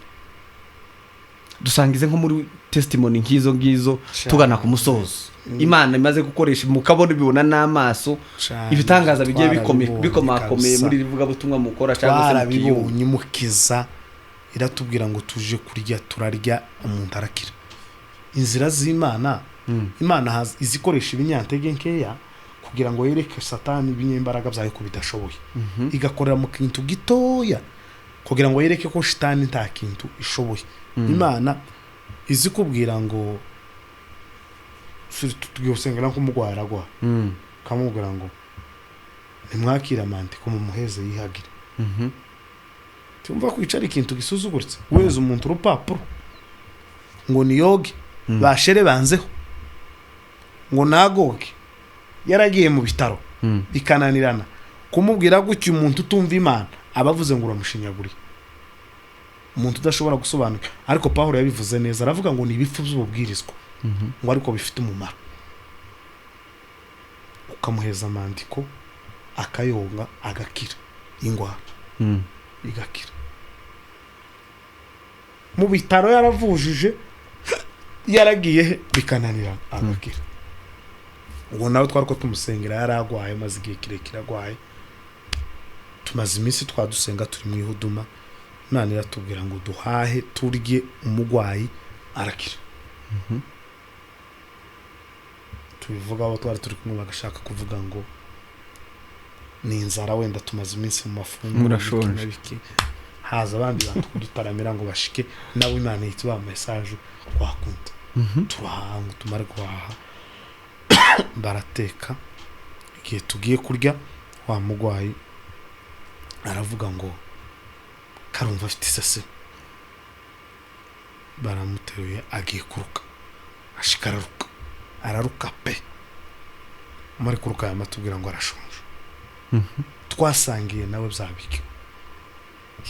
Dusangize nko muri testimony nk'izo ngizo. Cyane. Tugana ku musozo, Imana imaze gukoresha, mukabona, ibibona n'amaso, Cyane. ibitangaza bigiye Twarabibonye bikomakomeye kabisa. muri iri vugabutumwa mukora cyangwa se mukiyumva. Twarabibonye. Mukiza iratubwira ngo tuje kurya, turarya, umuntu arakira. Inzira z'Imana, Imana izikoresha ibinyantege nkeya kugira ngo yereke Satani ibinyembaraga byayo ko bidashoboye, igakorera mu kintu gitoya kugira ngo yereke ko shitani nta kintu ishoboye. Imana izi kubwira ngo tugiye gusengera nk'umurwayi aragwa, kamubwira ngo nimwakire amante ko mumuheze yihagire. Tumva kwicara ikintu gisuzuguritse, weza umuntu urupapuro ngo niyoge, bashere banzeho ngo nagoge, yaragiye mu bitaro bikananirana. Kumubwira gutya umuntu utumva Imana aba avuze ngo uramushinyaguriye, umuntu udashobora gusobanuka. Ariko Pawulo yabivuze neza, aravuga ngo ni ibipfu by'ububwirizwa, ngo ariko bifite umumaro. Ukamuheza amandiko akayonga, agakira ingwara, igakira. Mu bitaro yaravujije, yaragiye he, bikananirana, agakira. Ubwo nawe twari ko tumusengera, yari agwaye, amaze igihe kirekire agwaye, tumaze iminsi twadusenga turi mu ihuduma, Imana iratubwira ngo duhahe turye, umugwayi arakira. Tubivuga, abo twari turi kumwe bagashaka kuvuga ngo ni inzara, wenda tumaze iminsi mu mafunguro, Murashonje. biki na biki. Haza abandi bantu kudutaramira ngo bashike nabo, Imana ihita ibaha message twakunda. Turahaha, ngo tumare guhaha barateka. Igihe tugiye kurya, wa mugwayi aravuga ngo karumva afite iseseme. Baramuteruye, agiye kuruka, ashika araruka, araruka pe. Muri kuruka yamatubwira ngo arashonje. Twasangiye nawe bya biryo,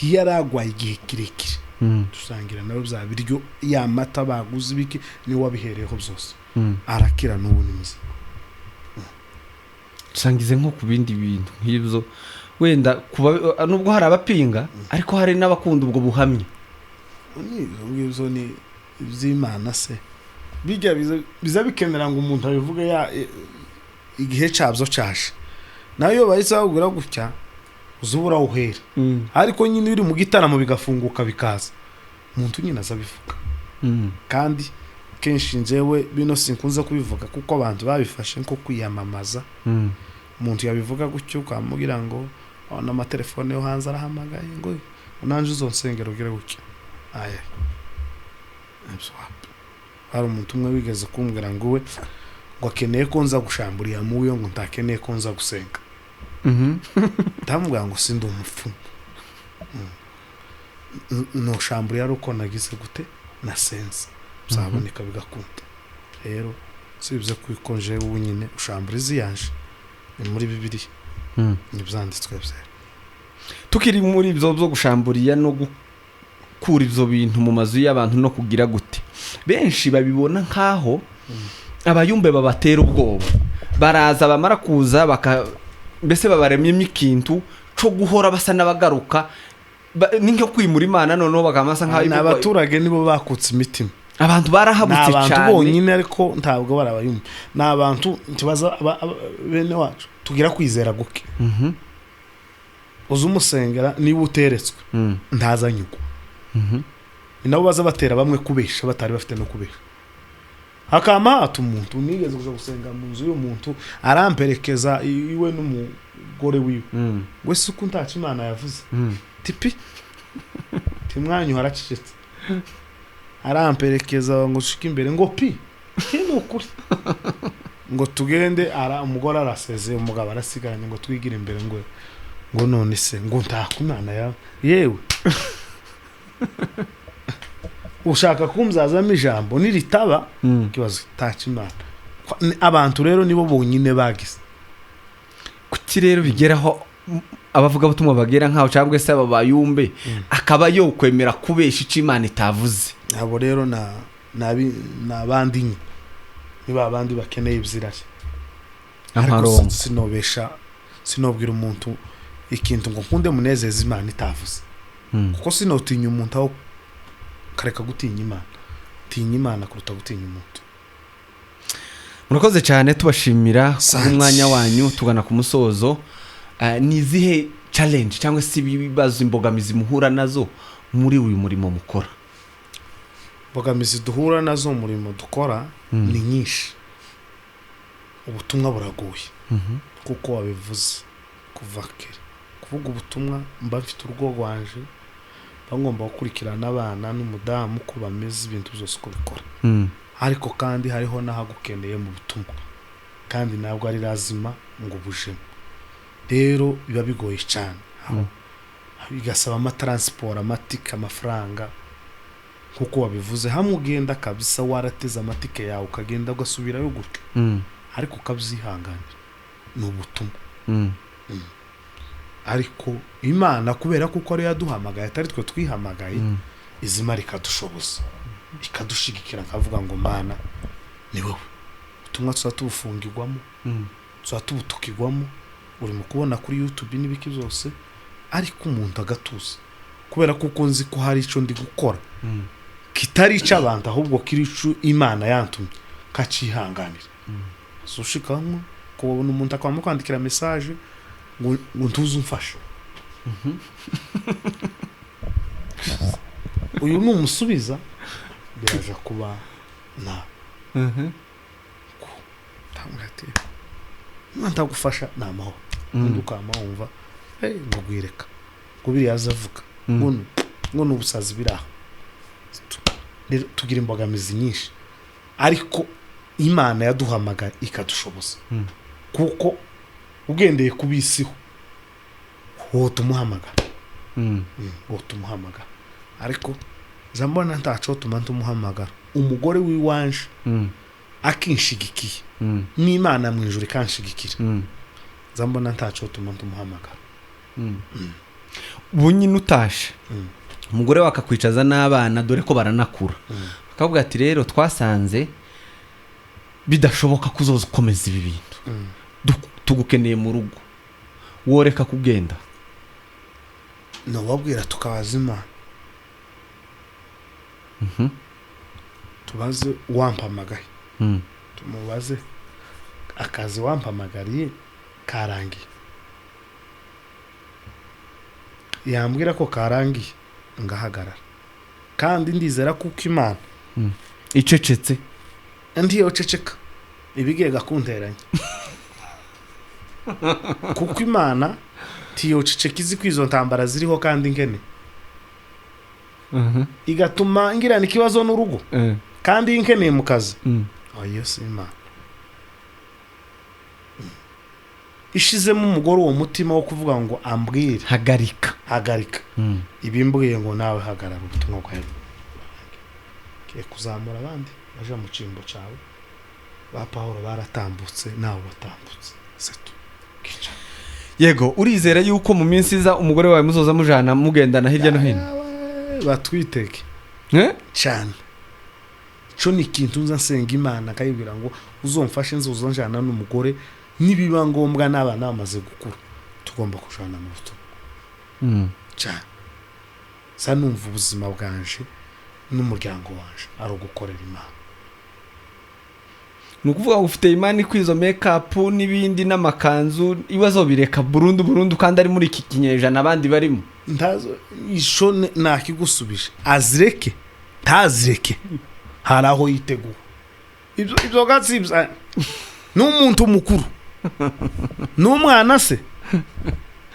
yari agwaye igihe kirekire. Dusangira nawe bya biryo, ya mata baguze, ibiki, niwe wabihereyeho byose. Arakira, n'ubu ni muzima. Dusangize nko ku bindi bintu nk'ibyo, wenda kuba nubwo hari abapinga, ariko hari n'abakunda ubwo buhamya. Ni ibyo ngibyo, ni iby'Imana se. Bijya biza bikenera ngo umuntu abivuge ya igihe cyabyo cyaje. Nayo iyo bahise bakubwira gutya, uza ubura uhera, ariko nyine uri mu gitaramo bigafunguka bikaza, umuntu nyine aza abivuga. Kandi kenshi njyewe bino sinkunze kubivuga kuko abantu babifashe nko kwiyamamaza. Umuntu yabivuga gutyo, ukamubwira ngo n'amatelefone yo hanze arahamagaye ngo nanjye uzo nsengero ugire gutya, aya ibyo wapi. Hari umuntu umwe wigeze kumbwira ngo we ngo akeneye ko nza gushamburiya muyo, ngo ntakeneye ko nza gusenga. Ndamubwira ngo sindi umupfumu. Nushamburiya ari uko nagize gute, nasenze byaboneka bigakunda. Rero sibye ko jewe ubu nyine ushambura iziyanje ni muri Bibiliya, n'ibyanditswe byera. Tukiri muri ibyo byo gushamburiya no gukura ibyo bintu mu mazu y'abantu no kugira gute, benshi babibona nk'aho abayumbe babatera ubwoba. Baraza, bamara kuza baka mbese babaremyemo ikintu cyo guhora basa n'abagaruka. Ni nko kwimura Imana, noneho bakaba basa nk'aho Ni abaturage nibo bakutse imitima. Abantu Ni barahabutse abantu cyane. bonyine, ariko ntabwo barabayumva, ni abantu ntibaza bene wacu tugira kwizera guke. Uza umusengera, niba uteretswe ntazanyugwa. Ni nabo baza batera bamwe kubesha batari bafite no kubesha. Hakama hata umuntu nigeze kuja gusenga mu nzu y'umuntu, aramperekeza iwe n'umugore wiwe. We si uko ntaco Imana yavuze. Tipi timwanyu haracecetse, aramperekeza ngo nshike imbere ngo pi ki ni ukuri ngo tugende. Ara umugore arasezeye, umugabo arasigaranye, ngo twigire imbere ngo none se ngo ntako Imana yawe, yewe ushaka kumzazamo ijambo niritaba ikibazo taca Imana. Abantu rero nibo bonyine bagize. Kuki rero bigeraho abavugabutumwa bagera nkaho, cyangwa se aba bayumbe, akaba yokwemera kubesha icyo Imana itavuze? Abo rero ni abandi nye, ni ba bandi bakeneye iby'irari. Ariko Amarongo. sinobesha, sinobwira umuntu ikintu ngo nkunde munezeze Imana itavuze, kuko sinotinya umuntu, aho kareka gutinya Imana. Tinya Imana kuruta gutinya umuntu. Murakoze cyane, tubashimira Asante. umwanya wanyu. Tugana ku musozo. Ni izihe challenge cyangwa se ibibazo, imbogamizi muhura nazo muri uyu murimo mukora? Imbogamizi duhura nazo mu murimo dukora ni nyinshi. Ubutumwa buragoye, kuko wabivuze kuva kare. Kuvuga ubutumwa, mba mfite urugo rwanje, mba ngomba gukurikirana abana n'umudamu uko bameze, ibintu byose uko bikora. Ariko kandi hariho n'ahagukeneye mu butumwa, kandi ntabwo ari lazima ngo ubujemo. Rero biba bigoye cyane aho, bigasaba amataransiporo, amatike, amafaranga, nk'uko wabivuze. Hamwe ugenda kabisa warateze amatike yawe, ukagenda ugasubirayo gutyo, ariko ukabyihanganira, ni ubutumwa. Ariko Imana, kubera kuko ariyo yaduhamagaye, atari twe twihamagaye, izima rikadushoboza, ikadushigikira. Nkavuga ngo: "Mana, ni wowe." Ubutumwa tuba tubufungirwamo, tuba tubutukirwamo, uri mu kubona kuri YouTube n'ibiki byose, ariko umuntu agatuza, kubera kuko nzi ko hari icyo ndi gukora kitari icy'abantu, ahubwo kiri ico Imana yantumye, kacihanganira. Ushikamo kubona umuntu akaba kwandikira message ngo ntuze umfashe, uyu numusubiza biraja kuba nabi. Ndamubwira ati: "Niba ntagufasha ni amahoro." Undi ukama wumva: "Hey, ngo gwireka ngo biriya aza avuga ngo ni ubusazi biri aho." Rero tugira imbogamizi nyinshi, ariko Imana yaduhamagaye ikadushoboza, kuko ugendeye ku bisiho wotumuhamagara, wotumuhamagara. Ariko nza mbona ntaco tuma ntumuhamagara. Umugore w'iwanje akinshigikiye, n'Imana mu ijuru ikanshigikira, nza mbona ntaco tuma ntumuhamagara. Ubu nyine utashe, umugore we akakwicaza n'abana, dore ko baranakura, bakavuga ati: "Rero twasanze bidashoboka ko uzoza ukomeza ibi bintu, tugukeneye mu rugo," woreka kugenda? Nobabwira tukabaza Imana, tubaze uwampamagaye, tumubaze akazi wampamagariye karangiye. Yambwira ko karangiye, ngahagarara. Kandi ndizera kuko Imana Icecetse. Ntiyoceceka, ibigiye gakunteranya, kuko Imana ntiyoceceka, izi ko izo ntambara ziriho kandi nkene, igatuma ngirana ikibazo n'urugo kandi nkeneye mu kazi. Iyo si Imana ishizemo umugore uwo mutima wo kuvuga ngo ambwire hagarika. Hagarika. Ibimbwiye ngo nawe hagarara, ubutumwa bwawe ngiye kuzamura abandi baje mu cyimbo cyawe. Ba Pawulo baratambutse, nawe watambutse setu. Yego, urizera yuko mu minsi iza umugore wawe muzoza mujana, mugendana hirya no hino? Batwitege. Eh? Cyane. Cyo ni ikintu nza nsenga Imana, akayibwira ngo uzomfashe nzoza njana n'umugore, nibiba ngombwa n'abana bamaze gukura, tugomba kujana mu butumwa. Cyane. Sa numva ubuzima bwanje n'umuryango wanje ari ugukorera Imana. Ni ukuvuga ngo ufite Imana ko izo make-up n'ibindi n'amakanzu iwe azobireka burundu burundu, kandi ari muri iki kinyejana abandi barimo? Ntazo isho nakigusubije, azireke ntazireke, hari aho yiteguye. Ibyo gatsi ni umuntu mukuru, n'umwana se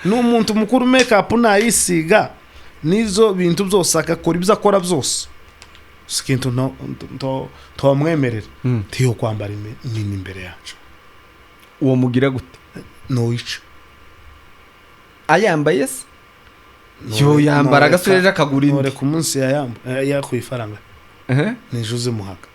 ni umuntu mukuru. Make-up nayisiga n'izo bintu byose, agakora ibyo akora byose, si ikintu ntomwemerera ntiyo kwambara nini imbere yacu. Uwo mugira gute? Nowica. Ayambaye se? Yo yambara agasore, ejo akagura indi. Noreka umunsi yakuye ifaranga, Ehe. ni Jose muhaga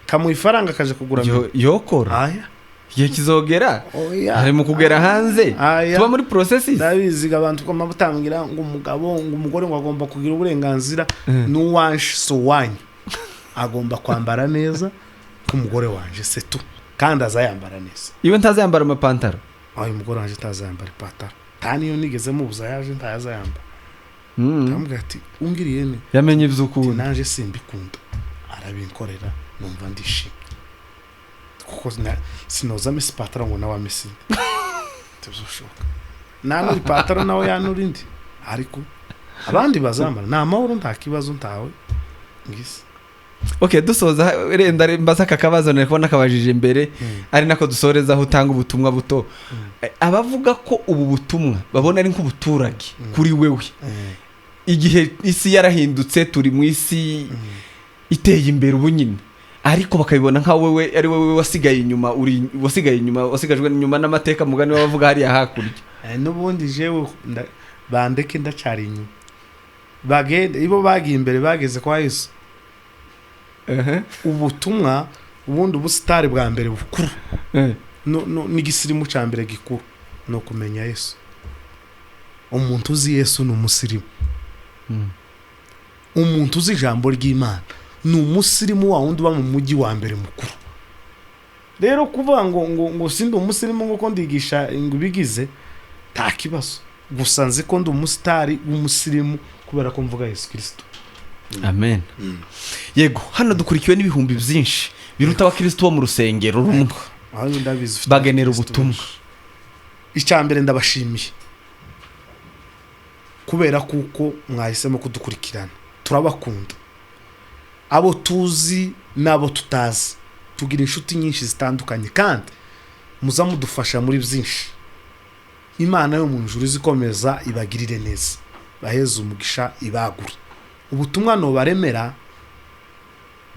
kamuha ifaranga akaja kugura. Yokora. Aya. Igihe kizogera. Oya. Hari mu kugera hanze. Aya. Tuba muri processes. Ndabizi abantu ko mpamvu ngo umugabo, ngo umugore ngo agomba kugira uburenganzira n'uwanje si uwanyu, agomba kwambara neza k'umugore wanje setu, kandi azayambara neza. Iwe ntazayambara amapantaro? Aho umugore wanje atazayambara ipantaro, nta niyo nigeze mubuza, yaje ntayazayambara. Ndamubwira ati ungiriye ne. Yamenye ibyo Ati, ukunda. Naje simbikunda, arabinkorera, numva ndishimye kuko sinoza amesa ipantaro ngo nawe amese indi, ntibizoshoboka. Nanura ipantaro nawe yanura indi, ariko abandi bazambara ni amahoro, nta kibazo, ntawe ngisi. Okay, dusoza, renda mbaza aka kabazo nari kubona kabajije mbere, ari nako dusorezaho, utanga ubutumwa buto. Abavuga ko ubu butumwa babona ari nk'ubuturage kuri wewe, igihe isi yarahindutse, turi mu isi iteye imbere ubu nyine, ariko bakabibona nka wewe ari wowe wasigaye inyuma, uri wasigaye inyuma, wasigajwe inyuma n'amateka, mugani w'abavuga hariya hakurya. N'ubundi jewe bandeke, ndacyari inyuma, bagende ibo bagiye imbere, bageze kwa Yesu. Ubutumwa ubundi, ubusitari bwa mbere bukuru n'igisirimu cya mbere gikuru ni ukumenya Yesu. Umuntu uzi Yesu ni umusirimu. Umuntu uzi ijambo ry'Imana ni umusirimu, wa wundi uba mu mujyi wa mbere mukuru. Rero kuvuga ngo sindi umusirimu, ngo ko ndigisha ngo ibigize, nta kibazo, gusa nzi ko ndi umusitari w'umusirimu kubera ko mvuga Yesu Kirisito. Amen. Yego, hano dukurikiwe n'ibihumbi byinshi biruta abakristo bo mu rusengero rumwe. Aho ndabizi ufite Bagenera abakristo ubutumwa. benshi. Icya mbere, ndabashimiye kubera kuko mwahisemo kudukurikirana. Turabakunda, abo tuzi n'abo tutazi, tugira inshuti nyinshi zitandukanye, kandi muza mudufasha muri byinshi. Imana yo mu ijuru izikomeza ibagirire neza, baheze umugisha, ibagure. Ubutumwa nubaremera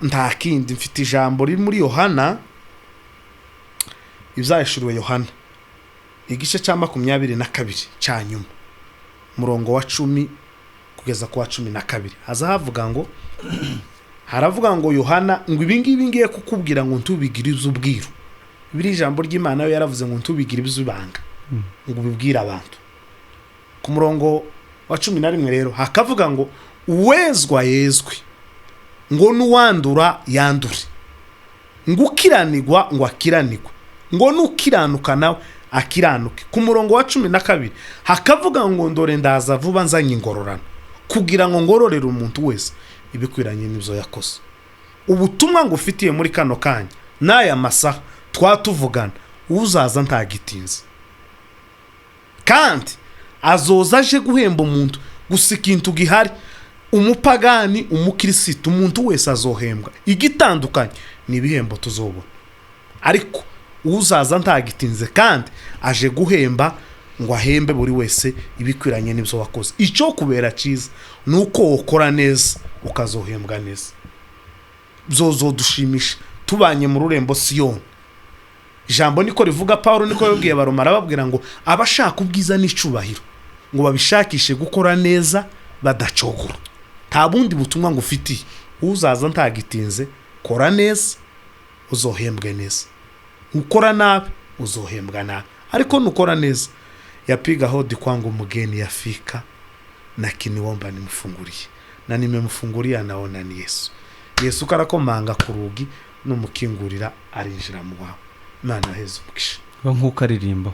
nta kindi, mfite ijambo riri muri Yohana, ibyahishuriwe Yohana, igice cya 22 cya nyuma, umurongo wa 10 kugeza ku wa 12, haza havuga ngo, haravuga ngo Yohana ngo ibi ngibi ngiye kukubwira ngo ntubigire iby'ubwiru. Biri ijambo ry'Imana yo yaravuze ngo ntubigire iby'ibanga, ngo ubibwire abantu. Ku murongo wa 11 rero hakavuga ngo uwezwa yezwe, ngo n'uwandura yandure, ngo ukiranigwa ngo akiranigwe, ngo n'ukiranuka nawe akiranuke. Ku murongo wa 12 hakavuga ngo ndore ndaza vuba nzanye ingororano, kugira ngo ngororere umuntu wese ibikwiranye n'ibyo yakoze. Ubutumwa ngufitiye muri kano kanya n'aya masaha twatuvugana, uzaza ntagitinze, kandi azoza aje guhemba umuntu. Gusa ikintu gihari, umupagani, umukirisitu, umuntu wese azohembwa, igitandukanye ni ibihembo tuzobona. Ariko uzaza ntagitinze kandi aje guhemba, ngo ahembe buri wese ibikwiranye n'ibyo wakoze. Icyo kubera cyiza ni uko wokora neza ukazohembwa neza, byozodushimisha tubanye mu rurembo Siyoni. Ijambo niko rivuga, Paul niko yabwiye Abaroma, arababwira ngo abashaka ubwiza n'icubahiro ngo babishakishe gukora neza badacogora. Nta bundi butumwa ngufitiye, uzaza ntagitinze, kora neza uzohembwe neza, ukora nabi uzohembwa nabi, ariko nukora neza, yapiga hodi kwangu mgeni yafika na kiniomba nimfungulie, na nimemfungulia naona ni Yesu. Yesu karakomanga ku rugi, numukingurira arinjira mu wawe. Imana aheze umugisha. Ba nk'uko aririmba.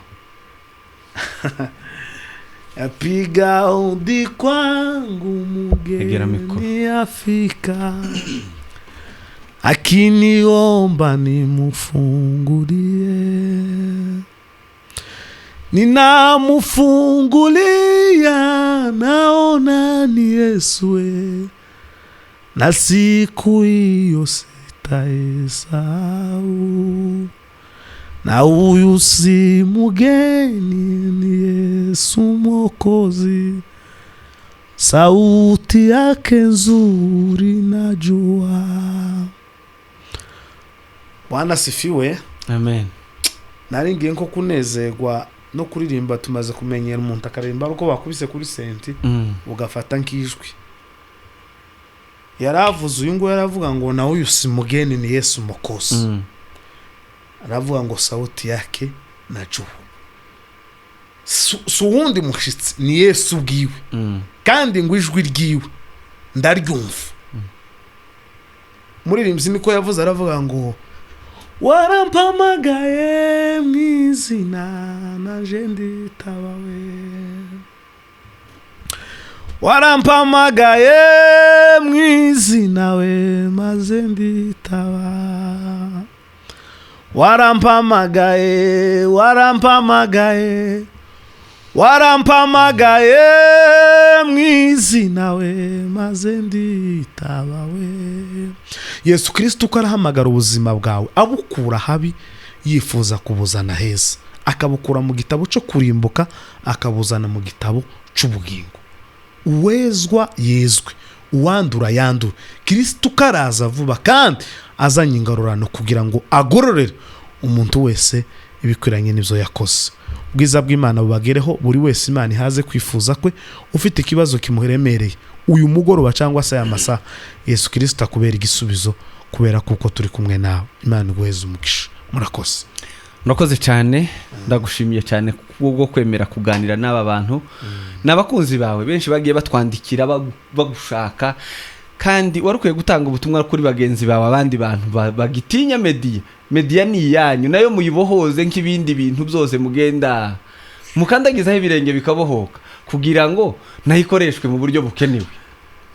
Yapiga hodi kwangu Egera mikoro. mgeni afika, akiniomba nimufungulie, ninamufungulia naona ni Yesu, na siku hiyo sitaisahau, na huyu si mgeni, ni Yesu Mwokozi, sauti yake nzuri najua. Bwana sifiwe. Amen. Nari ngiye nko kunezerwa no kuririmba, tumaze kumenyera umuntu akaririmba uko bakubise kuri senti, ugafata nk'ijwi yaravuze. Uyu nguyu yaravuga ngo nawe uyu si mugeni, ni Yesu Mwokozi. Aravuga ngo sauti yake najua. Si uwundi mushitsi, ni Yesu ubwiwe. Kandi ngo ijwi ryiwe ndaryumva. Muririmbyi niko yavuze, aravuga ngo warampamagaye mu izina, naje nditaba we. Warampamagaye mu izina we, maze nditaba. Warampamagaye, warampamagaye, warampamagaye mu izina we, maze nditaba we. Yesu Kirisito uko arahamagara ubuzima bwawe, abukura habi yifuza kubuzana heza, akabukura mu gitabo cyo kurimbuka akabuzana mu gitabo cy'ubugingo. Uwezwa yezwe, uwandura yandura. Kirisito uko araza vuba kandi azanye ingarurano kugira ngo agororere umuntu wese ibikwiranye n'ibyo yakoze. Ubwiza bw'Imana bubagereho buri wese, Imana ihaze kwifuza kwe. Ufite ikibazo kimuremereye uyu mugoroba cyangwa se aya masaha, Yesu Kirisito akubera igisubizo, kubera kuko turi kumwe nawe. Imana iguheze umugisha. Murakoze. Murakoze cyane, ndagushimiye cyane kubwo kwemera kuganira n'aba bantu. Ni abakunzi bawe benshi bagiye batwandikira bagushaka, kandi wari ukwiye gutanga ubutumwa kuri bagenzi bawe, abandi bantu bagitinya media. Media ni iyanyu, nayo muyibohoze nk'ibindi bintu byose mugenda mukandagizaho ibirenge bikabohoka, kugira ngo nayo ikoreshwe mu buryo bukenewe.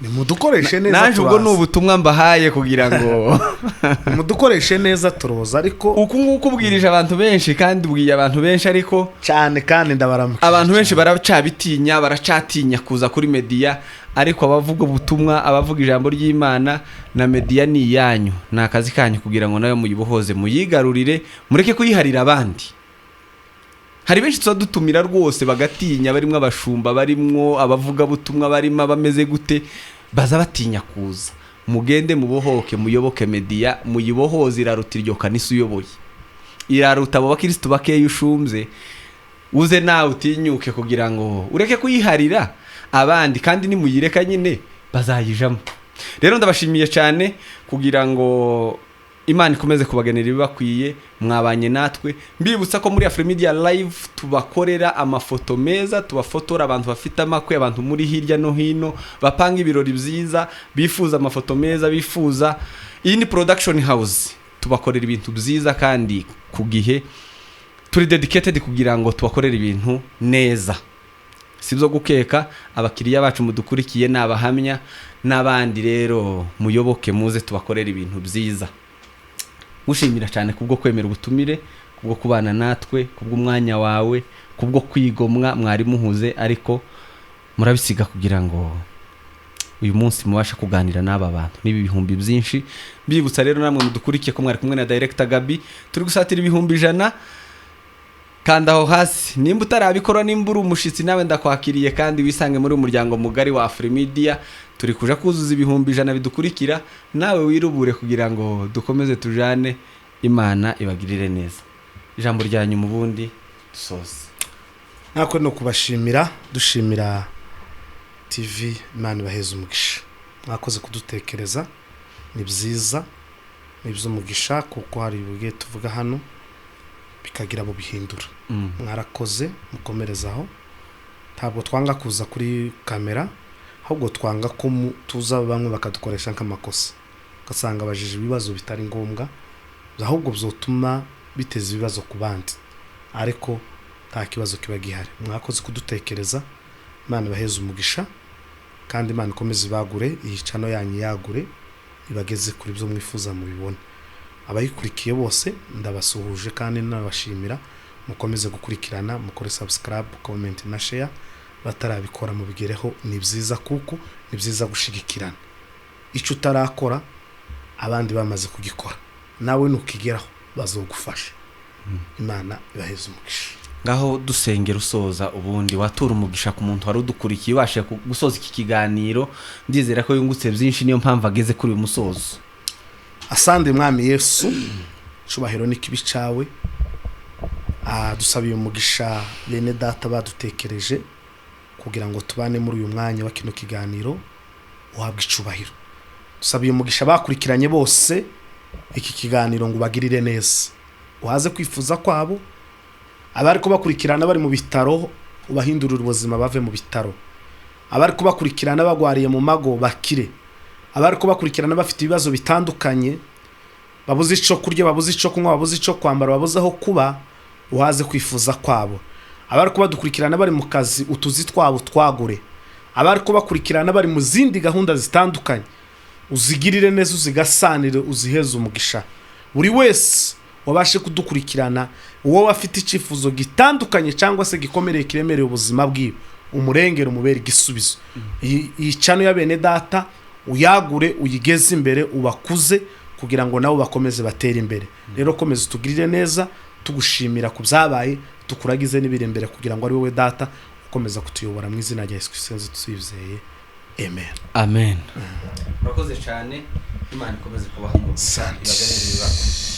Nimudukoreshe neza. Naje ubwo ni Turaza. ubutumwa mbahaye kugira ngo Nimudukoreshe neza, turoza, ariko uku nguku ubwirije abantu benshi kandi ubwiye abantu benshi, ariko cyane kandi ndabaramukije. Abantu benshi baracabitinya, baracatinya kuza kuri media, ariko abavuga ubutumwa, abavuga ijambo ry'Imana, na media ni iyanyu, ni akazi kanyu kugira ngo nayo muyibohoze, muyigarurire, mureke kuyiharira abandi. Hari benshi tuba dutumira rwose bagatinya, barimo abashumba, barimo abavugabutumwa, barimo abameze gute, baza batinya kuza. Mugende mubohoke, muyoboke media, muyibohoze. Iraruta iryo kanisa uyoboye, iraruta abo bakirisitu bakeya ushumbye. Uze nawe utinyuke kugira ngo ureke kuyiharira abandi, kandi nimuyireka nyine bazayijamo. Rero ndabashimiye cyane kugira ngo Imana ikomeze kubagenera ibibakwiye. Mwabanye natwe, mbibutsa ko muri Afrimedia Live tubakorera amafoto meza, tubafotora abantu bafite amakwe, abantu muri hirya no hino bapanga ibirori byiza, bifuza amafoto meza, bifuza. Iyi ni production house, tubakorera ibintu byiza kandi ku gihe. Turi dedicated kugira ngo tubakorere ibintu neza, si byo gukeka. Abakiriya bacu mudukurikiye ni abahamya n'abandi. Rero muyoboke, muze tubakorere ibintu byiza. Gushimira cyane kubwo kwemera ubutumire, kubwo kubana natwe, kubw'umwanya wawe, kubwo kwigomwa. Mwari muhuze ariko murabisiga kugira ngo uyu munsi mubashe kuganira n'aba bantu n'ibi bihumbi byinshi. Mbibutsa rero namwe mudukurikiye ko mwari kumwe na Director Gabi. Turi gusatira 100,000. Kanda aho hasi nimba utarabikora. Nimba uri umushitsi nawe ndakwakiriye, kandi wisange muri uyu muryango mugari wa Afrimedia. Turi kuja kuzuza 100,000 bidukurikira, nawe wirubure kugira ngo dukomeze tujane. Imana ibagirire neza. Ijambo rya nyuma ubundi dusoze. Natwe ni ukubashimira, dushimira TV. Imana ibaheze umugisha, mwakoze kudutekereza. Ni byiza, ni iby'umugisha, kuko hari ibigiye tuvuga hano bikagira abo bihindura. Mwarakoze, mukomerezaho. Ntabwo twanga kuza kuri kamera, ahubwo twanga ko tuza bamwe bakadukoresha nk'amakosa, ugasanga bajije ibibazo bitari ngombwa, ahubwo byotuma biteza ibibazo ku bandi, ariko nta kibazo kiba gihari. Mwakoze kudutekereza, Imana ibaheze umugisha, kandi Imana ikomeze ibagure, iyi channel yanyu yagure, ibageze kuri byo mwifuza mubibone. Abayikurikiye bose ndabasuhuje kandi nabashimira. Mukomeze gukurikirana, mukore subscribe, comment na share. Batarabikora mubigereho, ni byiza, kuko ni byiza gushigikirana. Icyo utarakora abandi bamaze kugikora, nawe nukigeraho bazogufasha. Imana ibaheze umugisha. Ngaho dusengera usoza, ubundi watura umugisha ku muntu wari udukurikiye, ubashe gusoza iki kiganiro. Ndizera ko yungutse byinshi, niyo mpamvu ageze kuri uyu musozo. Asante Mwami Yesu, cubahiro n'ikibi cawe. Dusabiye umugisha bene data badutekereje kugira ngo tubane muri uyu mwanya wa kino kiganiro, uhabwe icubahiro. Dusabiye umugisha bakurikiranye bose iki kiganiro ngo ubagirire neza. Uhaze kwifuza kwabo. Abari kubakurikirana bari mu bitaro, ubahindurire ubuzima bave mu bitaro. Abari kubakurikirana bagwariye mu mago, bakire. Abari kubakurikirana bafite ibibazo bitandukanye, babuze icyo kurya, babuze icyo kunywa, babuze icyo kwambara, babuze aho kuba, uhaze kwifuza kwabo. Abari kubadukurikirana bari mu kazi, utuzi twabo twagure. Abari kubakurikirana bari mu zindi gahunda zitandukanye, uzigirire neza, uzigasanire, uziheze umugisha. Buri wese wabashe kudukurikirana, uwo afite icyifuzo gitandukanye cyangwa se gikomereye, kiremereye ubuzima bwiwe, umurengere, umubere igisubizo. Iyi channel ya bene data uyagure, uyigeze imbere, ubakuze kugira ngo nabo bakomeze batere imbere. Rero komeza utugirire neza, tugushimira ku byabaye, tukuragize n'ibiri imbere, kugira ngo ari wowe Data ukomeza kutuyobora. Mu izina rya Yesu Kristo tuyizeye, amen. Amen. Urakoze cyane, Imana ikomeze kubaha umugisha. Asante. Ibaganire ibibazo.